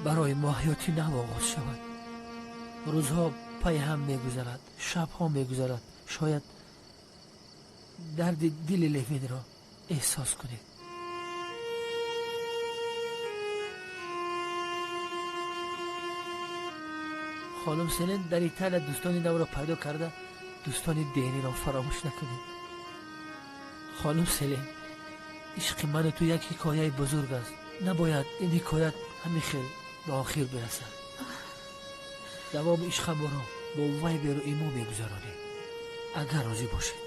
барои мо ҳаёти нав оғоз шавад. Рӯзҳо пай ҳам мегузарад, шабҳо мегузарад. Шояд дарди дили Левинро эҳсос кунед. Хонум Селин, дар Италия дӯстони навро пайдо карда, дӯстони дериро фаромӯш накунед. Хонум Селин, ишқи ману ту як ҳикояи бузург аст. Набояд ин ҳикоят ҳамин хел ба охир бирасад. Давоми ишқамонро бо вайберу имо мегузаронем, агар розӣ бошед.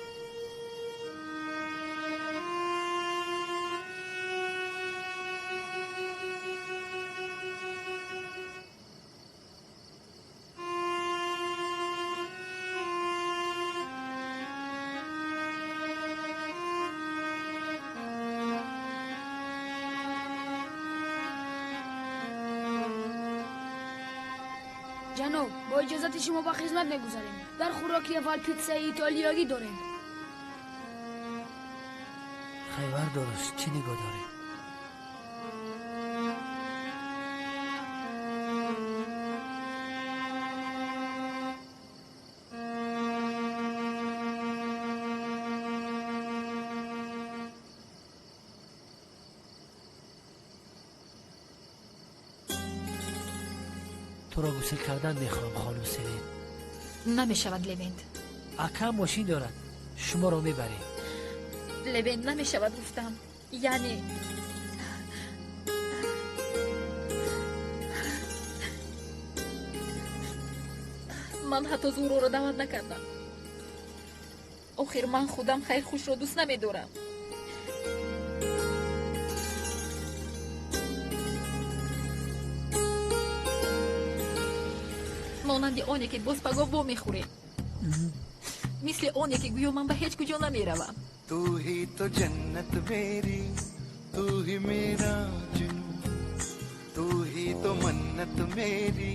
Ҷаноб, бо иҷозати шумо ба хизмат мегузарем. Дар хӯроки аввал питсаи итолиёгӣ дорем.
Хайвар дораш, чӣ нигоҳ дорем? Туро гусел кардан мехоҳам, хонум Селин.
Намешавад, Левент.
Акам мошин дорад, шуморо мебарем.
Левент, намешавад гуфтам. Яъне ман ҳатто Зуроро даъват накардам. Охир ман худам хайрхушро дӯст намедорам. Монанди оне ки боз пагоҳ вомехӯрем. Мисли оне ки гӯё ман ба ҳеҷ куҷо намеравам.
तू ही तो जन्नत मेरी, तू ही मेरा जुनून, तू ही तो मन्नत मेरी,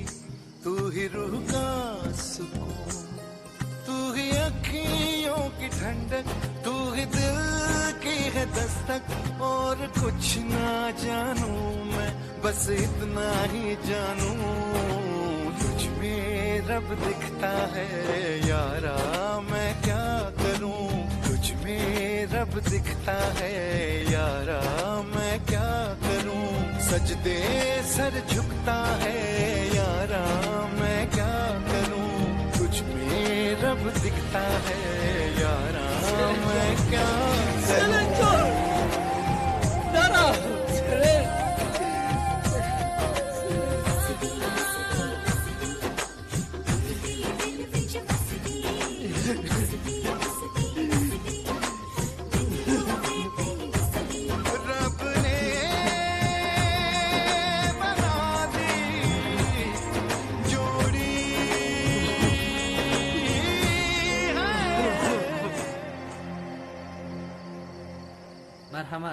तू ही रूह का सुकून, तू ही अखियों की ठंडक, तू ही दिल की है दस्तक, और कुछ ना जानू मैं, बस इतना ही जानू, तुझ में रब दिखता है यारा मैं क्या करूं, तुझ में रब दिखता है यारा मैं क्या करूं, सजदे सर झुकता है यारा मैं क्या करूं, तुझ में रब दिखता है यारा मैं क्या करूं।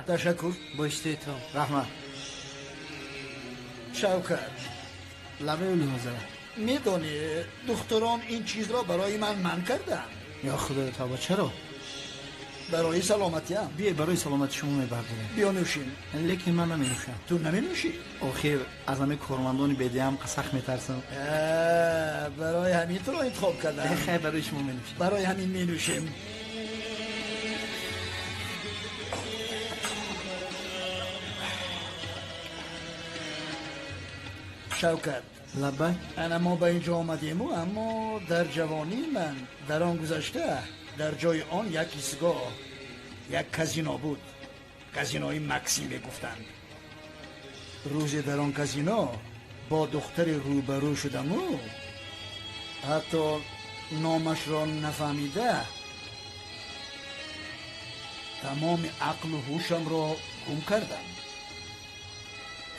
Ташаккур.
Бо иштиҳоятон.
Раҳмат. Шавкат.
Лабаи Улҳозира.
Медонӣ, духтурон ин чизро барои ман манъ карданд.
Ё Худои тавба, чаро?
Барои саломатиам.
Биё, барои саломати шумо мебардорем.
Биё нӯшем.
Лекин ман наменӯшам.
Ту наменӯшӣ?
Охир аз ҳамаи кормандони бедиам сахт метарсам.
Барои ҳамин туро интихоб кардам.
Хайр, барои шумо менӯшем.
Барои ҳамин менӯшем. Шавкат.
Лаббай.
Ана мо ба ин ҷо омадему, аммо дар ҷавонии ман дар он гузашта дар ҷои он як истгоҳ, як казино буд. Казинои Максим мегуфтанд. Рӯзе дар он казино бо духтаре рӯбарӯ шудаму ҳатто номашро нафаҳмида тамоми ақлу ҳушамро гум кардам.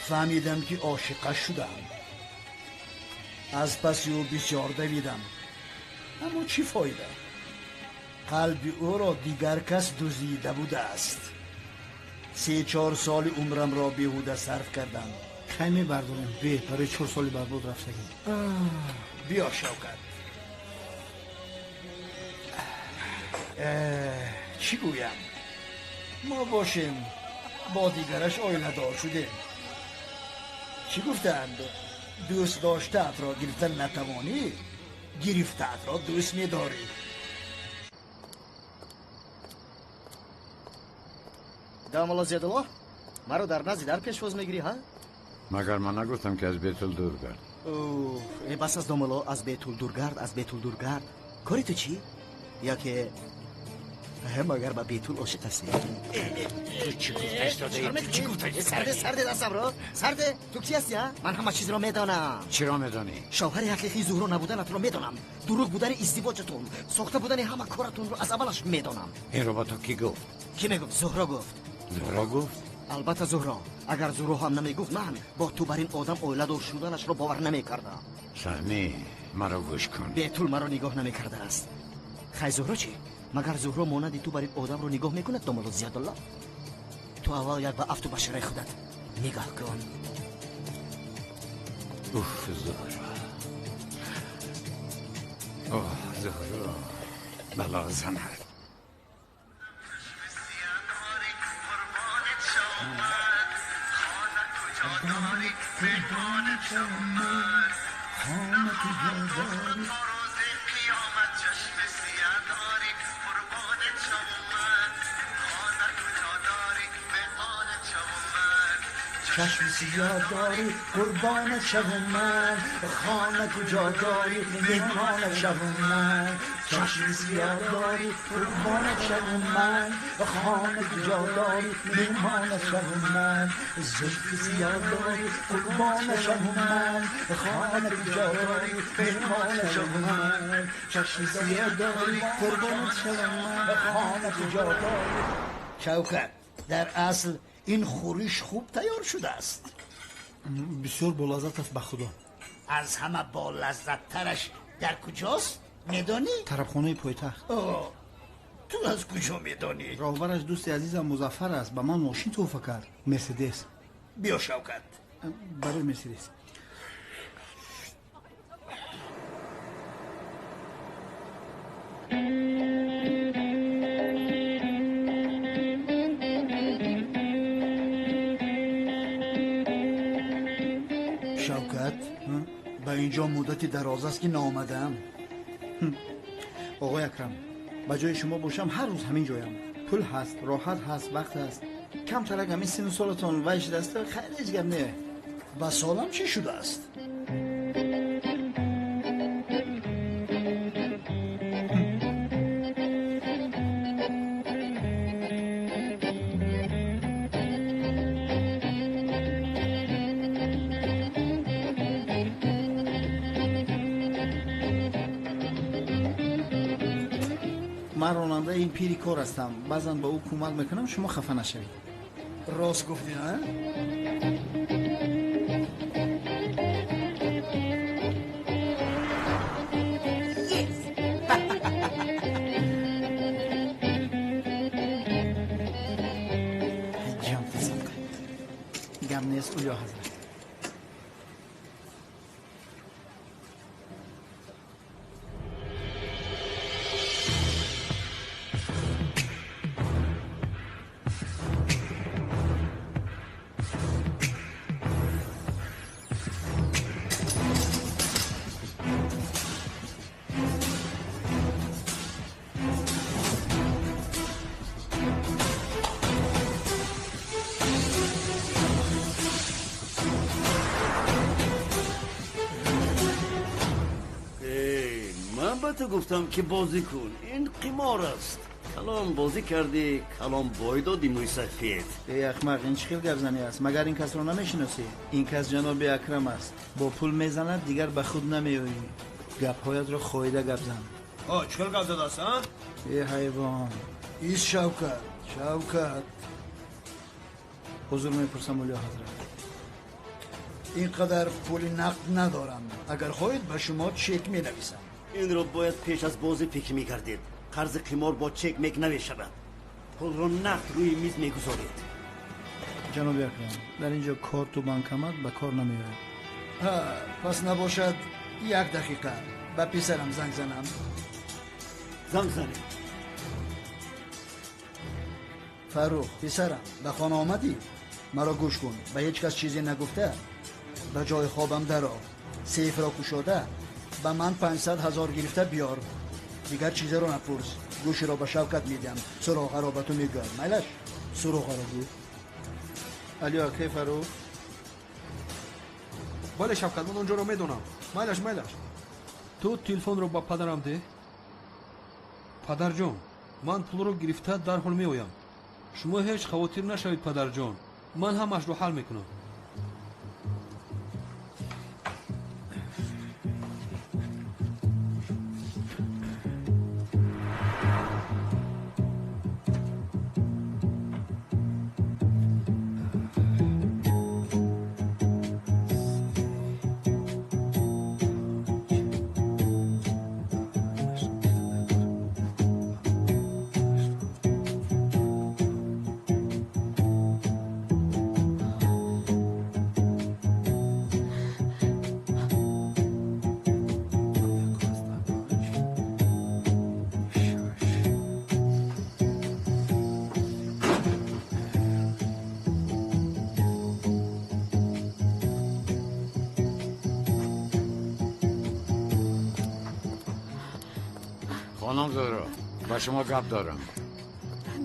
Фаҳмидам ки ошиқа шудам. Аз паси ӯ бисёр давидам, аммо чӣ фоида? Қалби ӯро дигар кас дуздида будааст. 3-4 соли умрамро беҳуда сарф кардам.
Хай мебардорем. Бе, барои 4 соли барбод рафтагӣ.
Биё Шавкат. Чӣ гӯям? Мо бошем бо дигараш оиладор шудем. Чӣ гуфтанд? Дӯст доштаатро гирифта натавонӣ, гирифтаатро дӯст медорӣ.
Дамолло Зиёдулло, маро дар назди дар пешвоз мегирӣ, ҳа?
Магар ман нагуфтам ки аз Бетул дур гард?
Бас аз домолло, аз Бетул дур гард, аз Бетул дур гард. Кори ту чӣ? Яке магар ба Бетул ошиқ ҳастӣ?
Ту чӣ гуфта истодаӣ? Чӣ гуфта истодаӣ?
Сарде, сарде дастамро. Сарде, ту кӣ ҳастӣ, ҳа? Ман ҳама чизро медонам.
Чиро медонӣ?
Шавҳари ҳақиқии Зуҳро набуданатро медонам. Дурӯғ будани издивоҷатон, сохта будани ҳама коратонро аз аввалаш медонам.
Инро ба ту кӣ гуфт?
Кӣ мегуфт? Зуҳро гуфт.
Зуҳро гуфт?
Албатта Зуҳро. Агар Зуҳро ҳам намегуфт, ман бо ту бар ин одам оиладор шуданашро бовар намекардам.
Саҳмӣ, маро гӯш кун.
Бетул маро нигоҳ намекардааст. Хай Зуҳро чӣ? Магар Зуҳро монанди ту бар ин одамро нигоҳ мекунад, домолло Зиёдулло? Ту аввал як ба афту башараи худат нигоҳ кун.
Уф, Зуҳро. Оҳ, Зуҳро. бало занад.
چشم سیاه داری قربانت شوم من، خانه کجا داری مهمانت شوم من. چشم سیاه داری قربانت شوم من، خانه کجا داری مهمانت شوم من. زلف سیاه داری قربانت شوم من، خانه کجا داری مهمانت شوم من. چشم سیاه داری قربانت شوم من، خانه کجا داری. شوکت، در اصل ин хӯриш хуб тайёр шудааст.
Бисёр болаззат аст, ба худо.
Аз ҳама болаззаттараш дар куҷост, медонӣ?
Тарабхонаи пойтахт.
Ту аз куҷо медонӣ?
Роҳбараш дӯсти азизам Музаффар аст. Ба ман мошин тӯҳфа кард. Мерседес.
Биё Шавкат.
Барои Мерседес.
Ба инҷо муддати дароз аст ки наомадаам.
Оғои Акрам, ба ҷои шумо бошам ҳар рӯз ҳамин ҷоям. Пул ҳаст, роҳат ҳаст, вақт ҳаст. Камтарак ҳамин сину солатон вай шудааст, хайр ҳеҷ гап не.
Ба солам чӣ шудааст?
Ман ронандаи ин пири кор ҳастам. Баъзан ба ӯ кӯмак мекунам, шумо хафа нашавед.
Рост гуфтӣ, а?
Ҷон тасаддуқ. Гап нест, Улё ҳазрат.
Ту гуфтам ки бозӣ кун, ин қимор аст. Калон бозӣ кардӣ, калон бой додӣ, мӯйсафед.
Эй ахмақ, ин чӣ хел гапзанӣ аст? Магар ин касро намешиносӣ? Ин кас ҷаноби Акрам аст. Бо пул мезанад, дигар ба худ намеоӣ. Гапҳоятро хоида гап зан.
Чӣ хел гап задааст, а?
Эй ҳайвон.
Ис Шавкат, Шавкат.
Ҳузур мепурсам, Улё ҳазрат.
Ин қадар пули нақд надорам. Агар хоҳед, ба шумо чек менависам.
Инро бояд пеш аз бозӣ фикр мекардед. Қарзи қимор бо чек мек намешавад. Пулро нақд рӯи миз мегузоред.
Ҷаноби Акрам, дар инҷо корту банкомат ба кор намеояд.
Пас набошад як дақиқа ба писарам занг занам.
Занг занед.
Фаррух, писарам, ба хона омадӣ? Маро гӯш кун, ба ҳеҷ кас чизе нагуфта ба ҷои хобам даро, сейфро кушода ба ман 500 000 гирифта биёр. Дигар чизеро напурс. Гӯширо ба Шавкат медиҳам, суроғаро ба ту мегӯям. Майлаш, суроғаро гӯ.
Алё, акай Фаррух?
Бале, Шавкат, ман онҷоро медонам. Майлаш, майлаш. Ту телефонро ба падарам деҳ. Падарҷон, ман пулро гирифта дарҳол меоям. Шумо ҳеҷ хавотир нашавед, падарҷон. Ман ҳамашро ҳал мекунам.
خانم زهرا، با شما گپ دارم.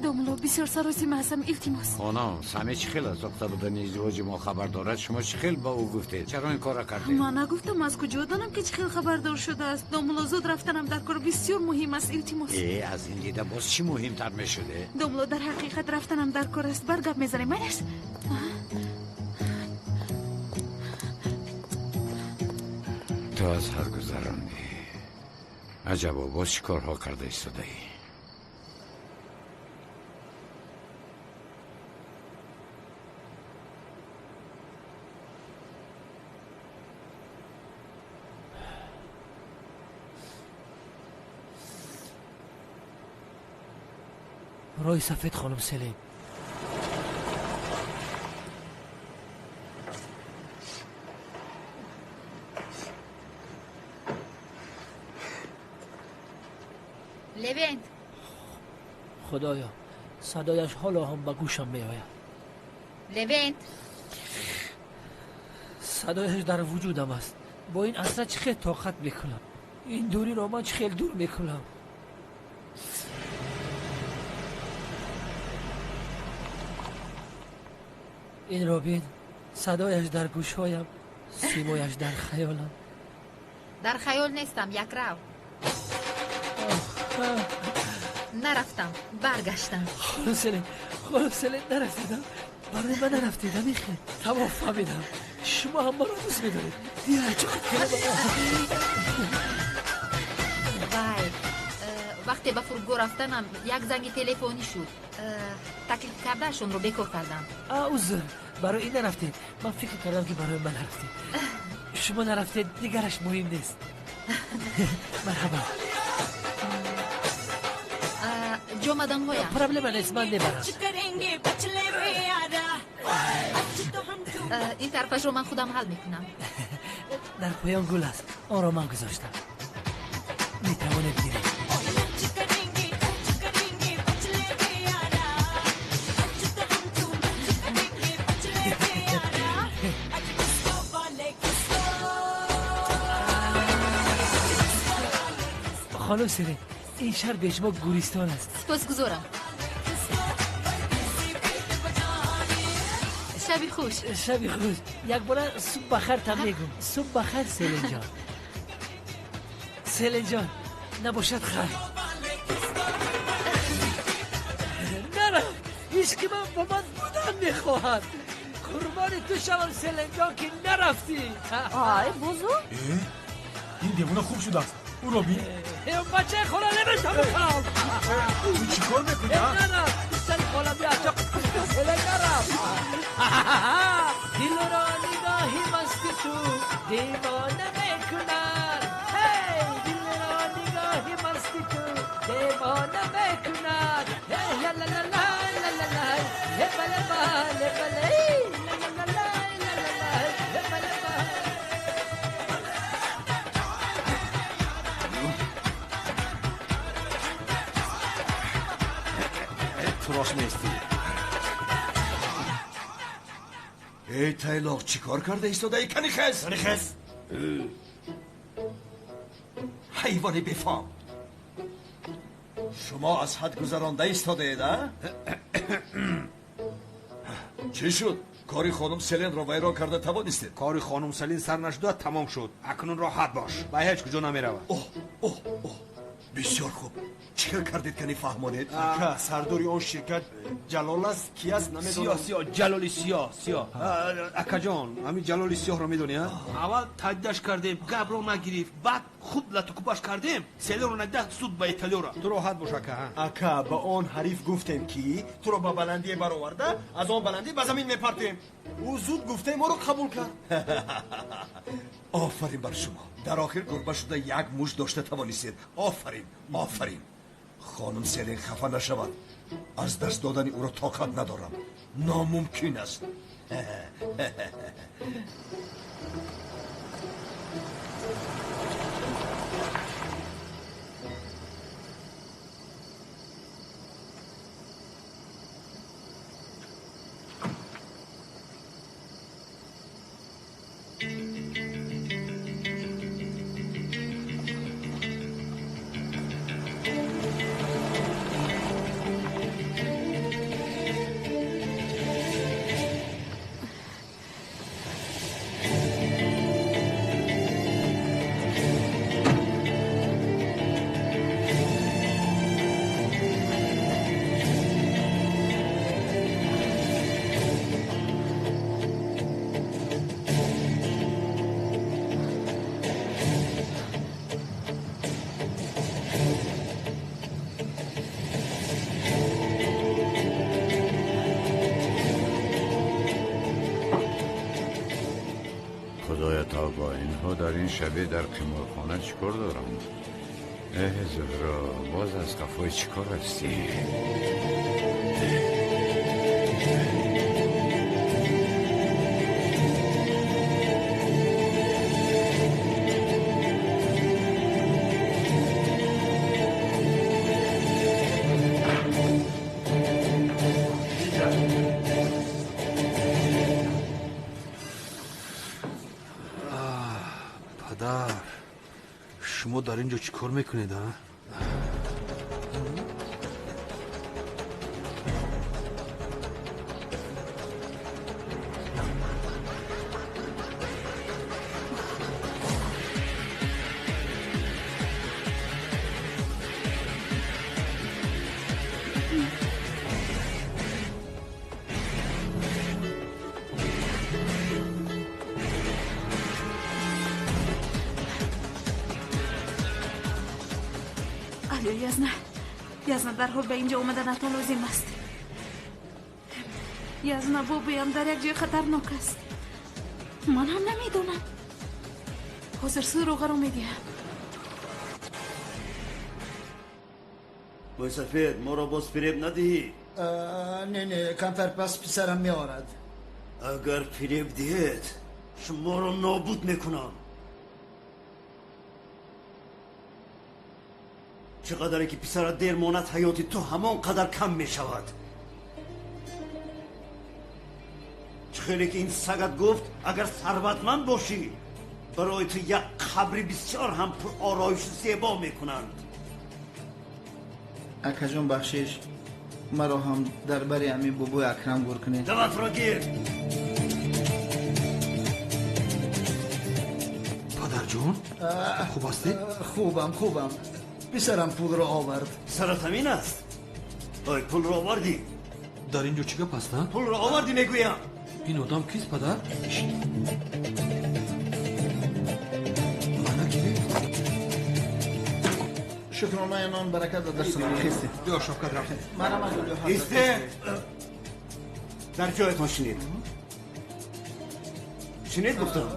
домло, бисёр саросима ҳастам, илтимос.
Хонам, Сами чӣ хел аз сохта будани издивоҷи мо хабар дорад? Шумо чӣ хел ба ӯ гуфтед? Чаро ин корро кардед?
Ман нагуфтам, аз куҷо донам, ки чӣ хел хабардор шудааст? Домло, зуд рафтанам дар кор бисёр муҳим аст, илтимос.
Э, аз ин дида боз чӣ муҳимтар мешуде?
Домло, дар ҳақиқат рафтанам дар кор аст, бар гап мезанем, майлаш?
Ту аз ҳад гузарондӣ. Аҷабо, боз чӣ корҳо карда истодаӣ?
Роҳи сафед, хонум Селин.
Левент.
Худоё, садояш ҳоло ҳам ба гӯшам меояд.
Левент.
Садояш дар вуҷудам аст. Бо ин асра чӣ хел тоқат мекунам? Ин дуриро ман чӣ хел дур мекунам? Инро бин, садояш дар гӯшҳоям, симояш дар хаёлам.
Дар хаёл нестам, якрав. Нарафтам, баргаштам.
Хонум Селин, хонум Селин, нарафтидам. Барои ман нарафтидам, ихе. Тамом фаҳмидам. Шумо ҳам маро дӯст медоред.
Вай, вақте ба фурудгоҳ рафтанам, як занги телефонӣ шуд. Таклиф кардаашонро бекор кардам.
Узр, барои ин нарафтед. Ман фикр кардам, ки барои ман нарафтед. Шумо нарафтед, дигараш муҳим нест. Марҳабо.
Ҷомаданҳоям.
Проблема нест, ман мебарам.
Ин тарафашро ман худам ҳал мекунам.
Дар поён гул аст, онро ман гузоштам. Метавонед гиред. Хонум Селин, ин шаҳр бе шумо гӯристон аст.
Сипосгузорам. Шаби хуш.
Шаби хуш. Якбора субҳ бахайр там мегӯм. Субҳ бахайр, Селинҷон. Селинҷон, набошад хайр. Нарафт. Ҳеҷ ки ман бо ман будан мехоҳад. Қурбони ту шавам, Селинҷон, ки нарафтӣ.
Ай, бузу?
Ин девона хуб шудааст. Ӯро бин.
Бачаи хола лебентаму калам.
Ту чӣ кор мекунӣ?
Нарафт. Писари хола бияча. Селин нарафт. Дилро нигоҳи масти ту девона мекунад. Ҳей, дилро нигоҳи масти ту девона мекунад. Ла ла ла ла ла ла ла, бале бале бале, ла ла ла ла ла ла, бале бале.
Ту рост меистӣ.
Эй тайлоқ, чӣ кор карда истодаӣ? Кани хез,
кани хез.
Ҳайвони бефаҳм, шумо аз ҳад гузаронда истодаед, а? Чӣ шуд? Кори хонум Селенро вайрон карда тавонистед?
Кори хонум Селен сар нашуда тамом шуд. Акнун роҳат бош, ба ҳеҷ куҷо намеравад.
Оҳ, оҳ, оҳ, бисёр хуб. Чӣ кор кардед, кани фаҳмонед?
Ака, сардори он ширкат Ҷалол аст, ки аст намедонам.
Сиёҳ, сиёҳ, Ҷалоли сиёҳ, сиёҳ. Акаҷон, ҳамин Ҷалоли сиёҳро медонӣ, а?
Аввал таҳдидаш кардем, гапро нагирифт, баъд хуб латукӯбаш кардем, Селенро надида суд ба Италиё рафт.
Ту роҳат бош, ака.
Ака, ба он ҳариф гуфтем, ки туро ба баландие бароварда, аз он баландӣ ба замин мепартем. Ӯ зуд гуфтаи моро қабул кард.
Офарин бар шумо. Дар охир гурба шуда як муш дошта тавонистед. Офарин, офарин. Хонум Селен хафа нашавад. Аз даст додани ӯро тоқат надорам. Номумкин аст.
Дар ин шабе дар қиморхона чӣ кор дорам? Эҳ, Зуҳро, боз аз қафои чӣ кор ҳастӣ?
Шумо дар ин ҷо чӣ кор мекунед, а?
Язна, дарҳол ба инҷо омаданатон лозим аст. Язна, бобоям дар як ҷои хатарнок аст. Ман ҳам намедонам. Ҳозир суроғаро медиҳам.
Мӯйсафед, моро боз фиреб надиҳӣ?
Не, не, камтар пас писарам меорад.
Агар фиреб диҳед, шуморо нобуд мекунам. Чӣ қадаре ки писарат дер монад, ҳаёти ту ҳамон қадар кам мешавад. Чӣ хеле ки ин сагат гуфт, агар сарватманд бошӣ, барои ту як қабри бисёр ҳам пуророишу зебо мекунанд.
Акаҷон, бахшиш, маро ҳам дар бари ҳамин бобои Акрам гур кунед.
Даватро гир.
Падарҷон, хуб ҳастед?
Хубам, хубам. Писарам пулро овард.
Писарат ҳамин аст? Ой, пулро овардӣ?
Дар ин ҷо чӣ гап аст, а?
Пулро овардӣ, мегӯям.
Ин одам кист, падар? Мана гирифт.
Шукронаи нон баракат дар дастам. Хестед.
Биё, Шавкат, рафтем.
Манам аз ҷои
Исте! Дар ҷоятон шинед. Шинед гуфтам.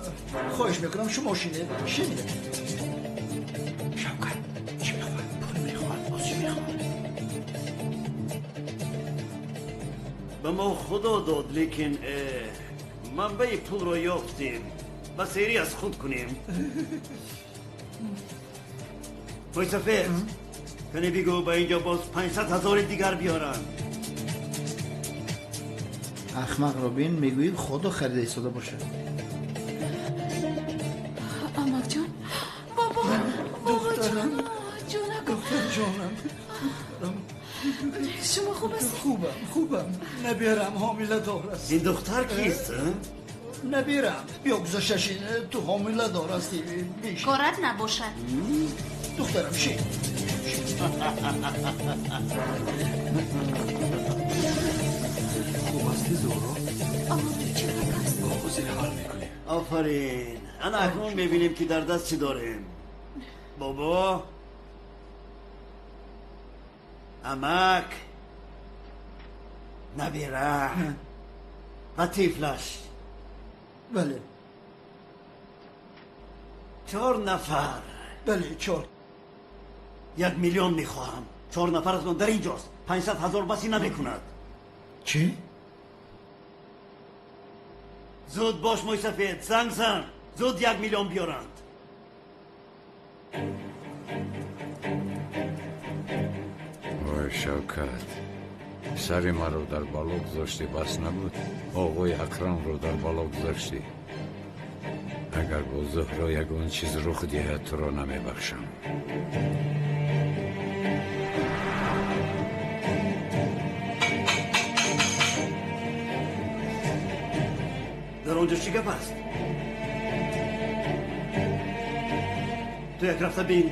Хоҳиш мекунам, шумо шинед. Шинед.
Шавкат, чӣ мехоҳад? Пул мехоҳад, боз чӣ
Ба мо Худо дод, лекин манбаи пулро ёфтем. Ба серӣ аз худ кунем. Мӯйсафед, кане бигӯ ба инҷо боз 500 ҳазори дигар биёранд.
Ахмақро бин, мегӯӣ Худо харида истода бошад.
Амакҷон, бобо, бобоҷон, ҷонакам.
Духтарҷонам.
Шумо хуб ҳастед?
Хубам, хубам. Набирам ҳомиладор аст.
Ин духтар кист?
Набирам. Биё гузашта шин, ту ҳомиладор ҳастӣ. Бишин.
Корат набошад.
Духтарам, шин.
Хуб ҳастӣ, Зуҳро?
Амакҷон, чӣ гап аст?
Ҳозир ҳал мекунем.
Офарин. Ана акнун мебинем ки дар даст чӣ дорем. Бобо, амак, набира ва тифлаш.
Бале.
4 нафар.
Бале, 4.
1 миллион мехоҳам. 4 нафар аз он дар инҷост. 500 ҳазор басӣ намекунад.
Чӣ?
Зуд бош, мӯйсафед, занг зан. Зуд 1 миллион биёранд.
Ой, Шавкат, сари маро дар бало гузоштӣ, бас набуд? Оғои Акрамро дар бало гузоштӣ. Агар бо Зуҳро ягон чиз рух диҳад, туро намебахшам.
Дар он ҷо чӣ гап аст? Ту як рафта бин.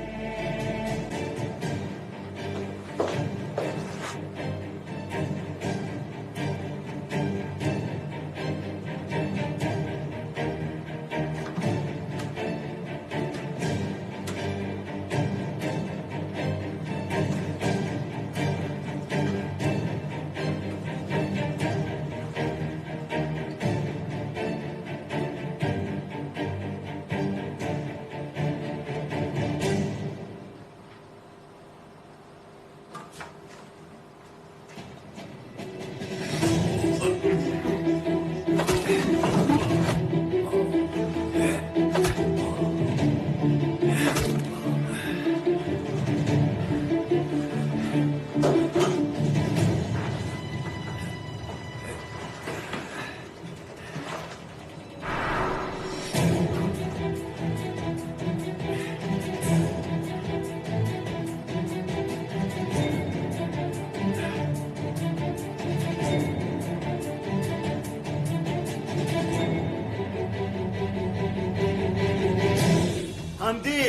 ҳамдӣ,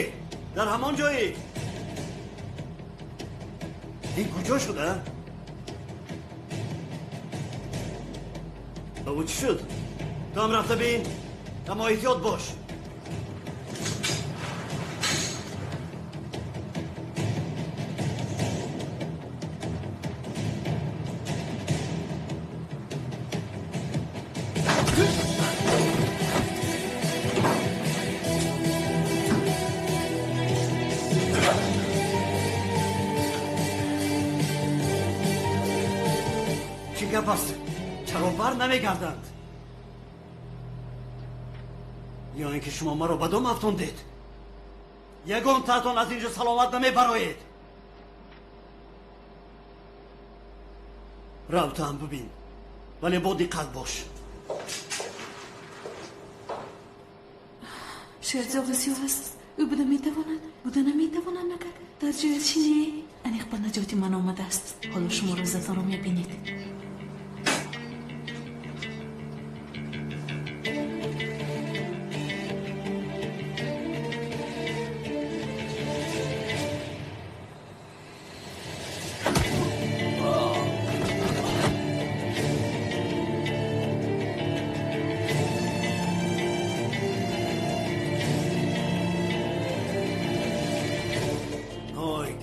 дар ҳамон ҷоӣ? Ин куҷо шуда? Бабо, чӣ шуд? Ту ҳам рафта бин, аммо эҳтиёт бош. Чӣ гап аст? Чаро бар намегарданд? Ё ин ки шумо маро ба дом афтондед? Ягон таатон аз инҷо саломат намебароед. Рав, ту ҳам бибин, вале бо диққат бош.
Шерзоғи сиёҳ аст. Ӯ буда метавонад, буда наметавонад магар? Дар ҷои чӣ не? Аниқ ба наҷоти ман омадааст. Ҳоло шумо рӯзатонро мебинед.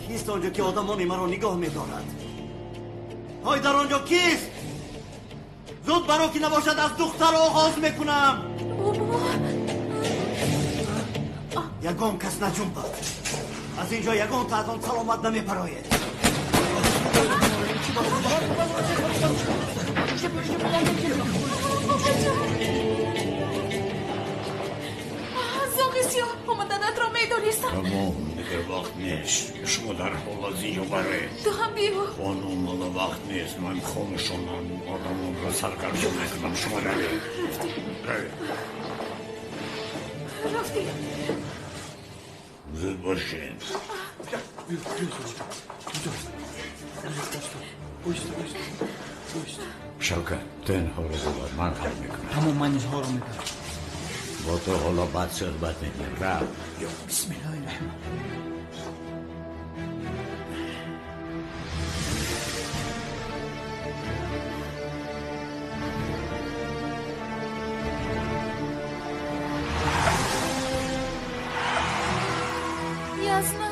Кист онҷо ки одамони маро нигоҳ медорад? Ҳой, дар онҷо кист? Зуд баро, ки набошад аз духтар оғоз мекунам. Ягон кас наҷунбад. Аз инҷо ягон таатон саломат намебароед.
Зоғи сиёҳ, омаданатро медонистам.
Тамом, дигар вақт нест. Шумо дар ҳол аз инҷо баред.
Ту ҳам биё.
Хонум, ҳоло вақт нест. Ман хонашонам одамонро саргардон мекунам. Шумо равед.
Рафтем.
Равед.
Рафтем.
Зуд бошед. Шавкат, ту инҳоро бибар, ман ҳал мекунам.
Тамом, ман инҳоро мебарам.
Бо ту ҳоло баъд суҳбат мекунем. Рав.
Бисмиллоҳи раҳмон.
Язна.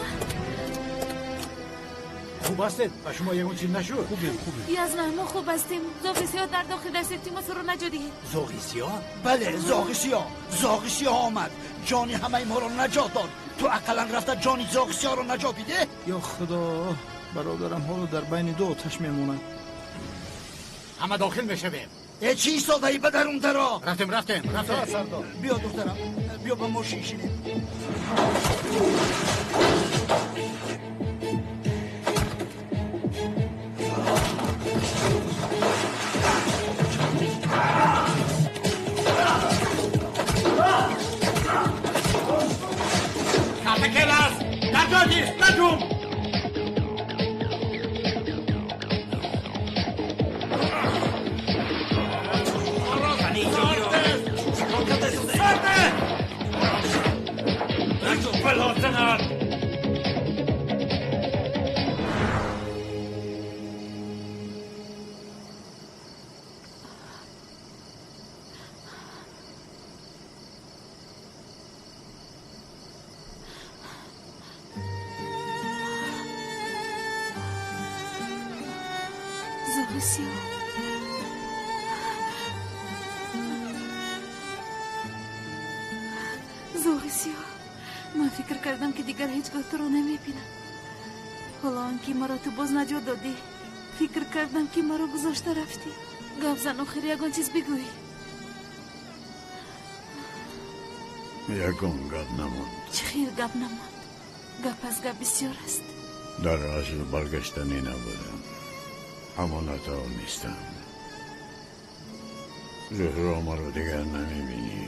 Хуб ҳастед? Ба шумо ягон чиз нашуд?
Хубем, хубем.
Язна, мо хуб ҳастем. Зоғи сиёҳ дар дохил аст. Илтимос, ӯро наҷот диҳед.
Зоғи сиёҳ? Бале, зоғи сиёҳ. Зоғи сиёҳ омад. Ҷони ҳамаи моро наҷот дод. Ту ақаллан рафта ҷони зоғи сиёҳро наҷот бидеҳ.
Ё Худо, бародарам ҳоло дар байни ду оташ мемонад.
Ҳама дохил мешавем.
Э, чӣ истодаӣ ба дарун даро?
Рафтем, рафтем, рафтем.
Сардор.
Биё духтарам, биё ба мошин шинем.
Калтакелас, дар ҷой бист, наҷум.
Зоғи сиёҳ. Зоғи сиёҳ. Ман фикр кардам, ки дигар ҳеҷ гоҳ туро намебинам. Ҳоло он ки маро ту боз наҷот додӣ, фикр кардам, ки маро гузошта рафтӣ. Гап зан, охир ягон чиз бигӯй.
Ягон гап намонд.
Чӣ хел гап намонд? Гап аз гап бисёр аст.
Дар асл баргаштанӣ набудам, аммо натавонистам. Зуҳро, маро дигар намебинӣ.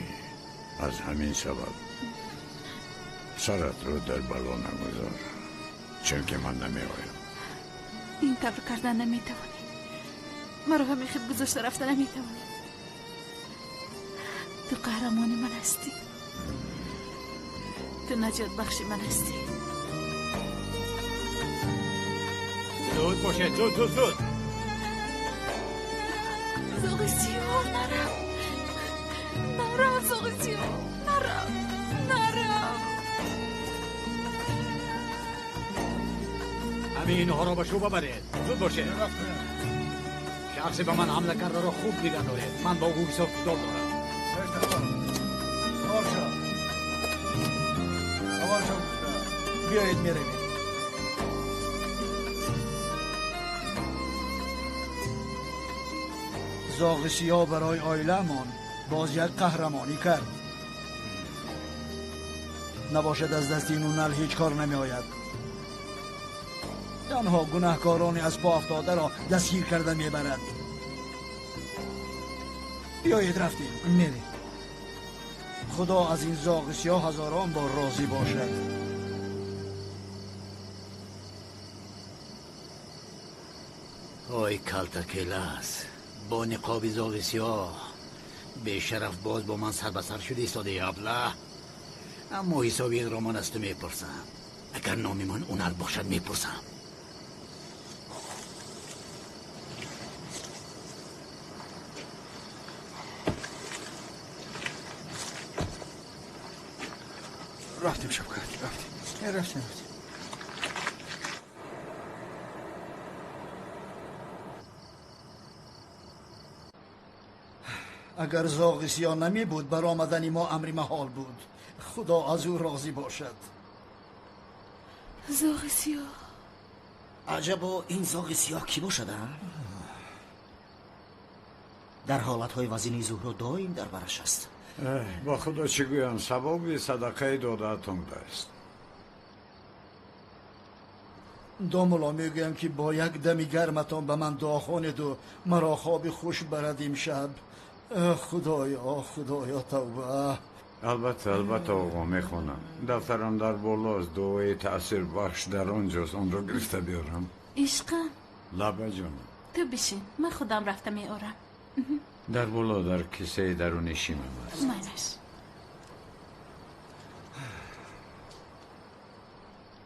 Аз ҳамин сабаб саратро дар бало нагузор, чунки ман намеоям.
Ин тавр кардан наметавонӣ. Маро ҳамин хел гузошта рафта наметавонӣ. Ту қаҳрамони ман ҳастӣ. Ту наҷотбахши ман ҳастӣ.
Зуд бошед, зуд, зуд, зуд.
Зоғи сиёҳ, нарав. Нарав, зоғи сиёҳ, нарав, нарав.
Ҳамин инҳоро ба шӯъба баред. Зуд бошед. Шахсе ба ман ҳамла кардаро хуб нигоҳ доред. Ман бо ӯ ҳисоб китоб дорам.
Савор шав. Савор шав.
Биёед, меравем. Зоғи сиёҳ барои оиламон боз як қаҳрамонӣ кард. Набошад, аз дасти ин нал ҳеҷ кор намеояд. Танҳо гунаҳкорони аз по афтодаро дастгир карда мебарад. Биёед, рафтем.
Мерем.
Худо аз ин зоғи сиёҳ ҳазорон бор розӣ бошад.
Ой, Калтакелас, бо ниқоби зоғи сиёҳ бешараф боз бо ман сар ба сар шуда истодаи, аблаҳ. Аммо ҳисоби инро ман аз ту мепурсам. Агар номи ман Унал бошад, мепурсам.
Рафтем, Шавкат, рафтем.
Рафтем, рафтем.
Агар зоғи сиёҳ намебуд, баромадани мо амри маҳол буд. Худо аз ӯ розӣ бошад.
Зоғи сиёҳ.
Аҷабо, ин зоғи сиёҳ кӣ бошад, а? Дар ҳолатҳои вазини Зуҳро доим дар бараш аст.
Ба худо чӣ гӯям, савоби садақаи додаатон будааст.
Домулло, мегӯям ки бо як дами гарматон ба ман дуо хонеду маро хоби хуш барад имшаб. Худоё, худоё, тавба.
Албатта, албатта, оғо, мехонам. Дафтарам дар болост, дуои таъсирбахш дар он ҷост, онро гирифта биёрам.
Ишқам.
Лаба ҷонам.
Ту бишин, ман худам рафта меорам.
Дар боло дар кисаи даруни шимам аст.
Майлаш.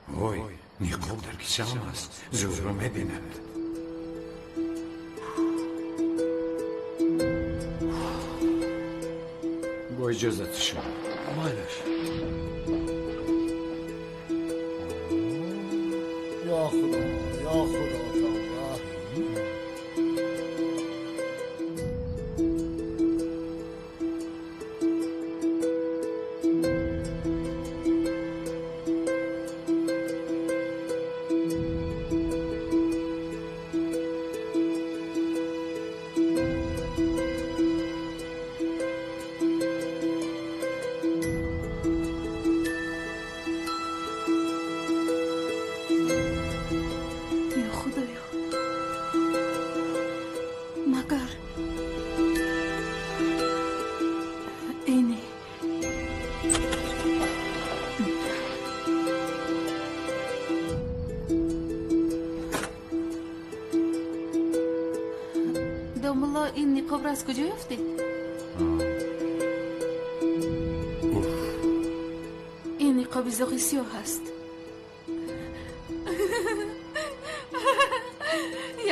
Вой, ниқоб дар кисаам аст, Зуҳро мебинад. Бо иҷозати шумо.
Майлаш.
Ё худо, ё худо, тавба.
Ё худоё, магар эне домулло, ин ниқобро аз куҷо ёфтед? Ин ниқоби зоғи сиёҳ аст.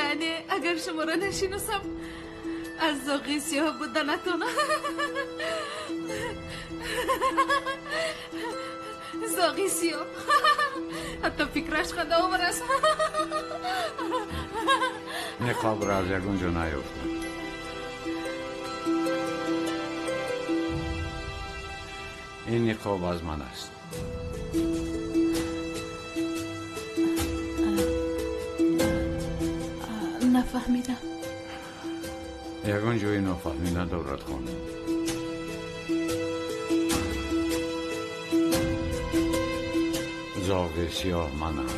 Яъне агар шуморо нашиносам, аз зоғи сиёҳ буданатон. Зоғи сиёҳ, ҳатто фикраш хандаовар аст.
Ниқобро аз ягон ҷо наёфтам. Ин ниқоб аз ман аст.
Нафаҳмидам.
Ягон ҷои нофаҳмӣ надорад, хонум. Зоғи сиёҳ манам.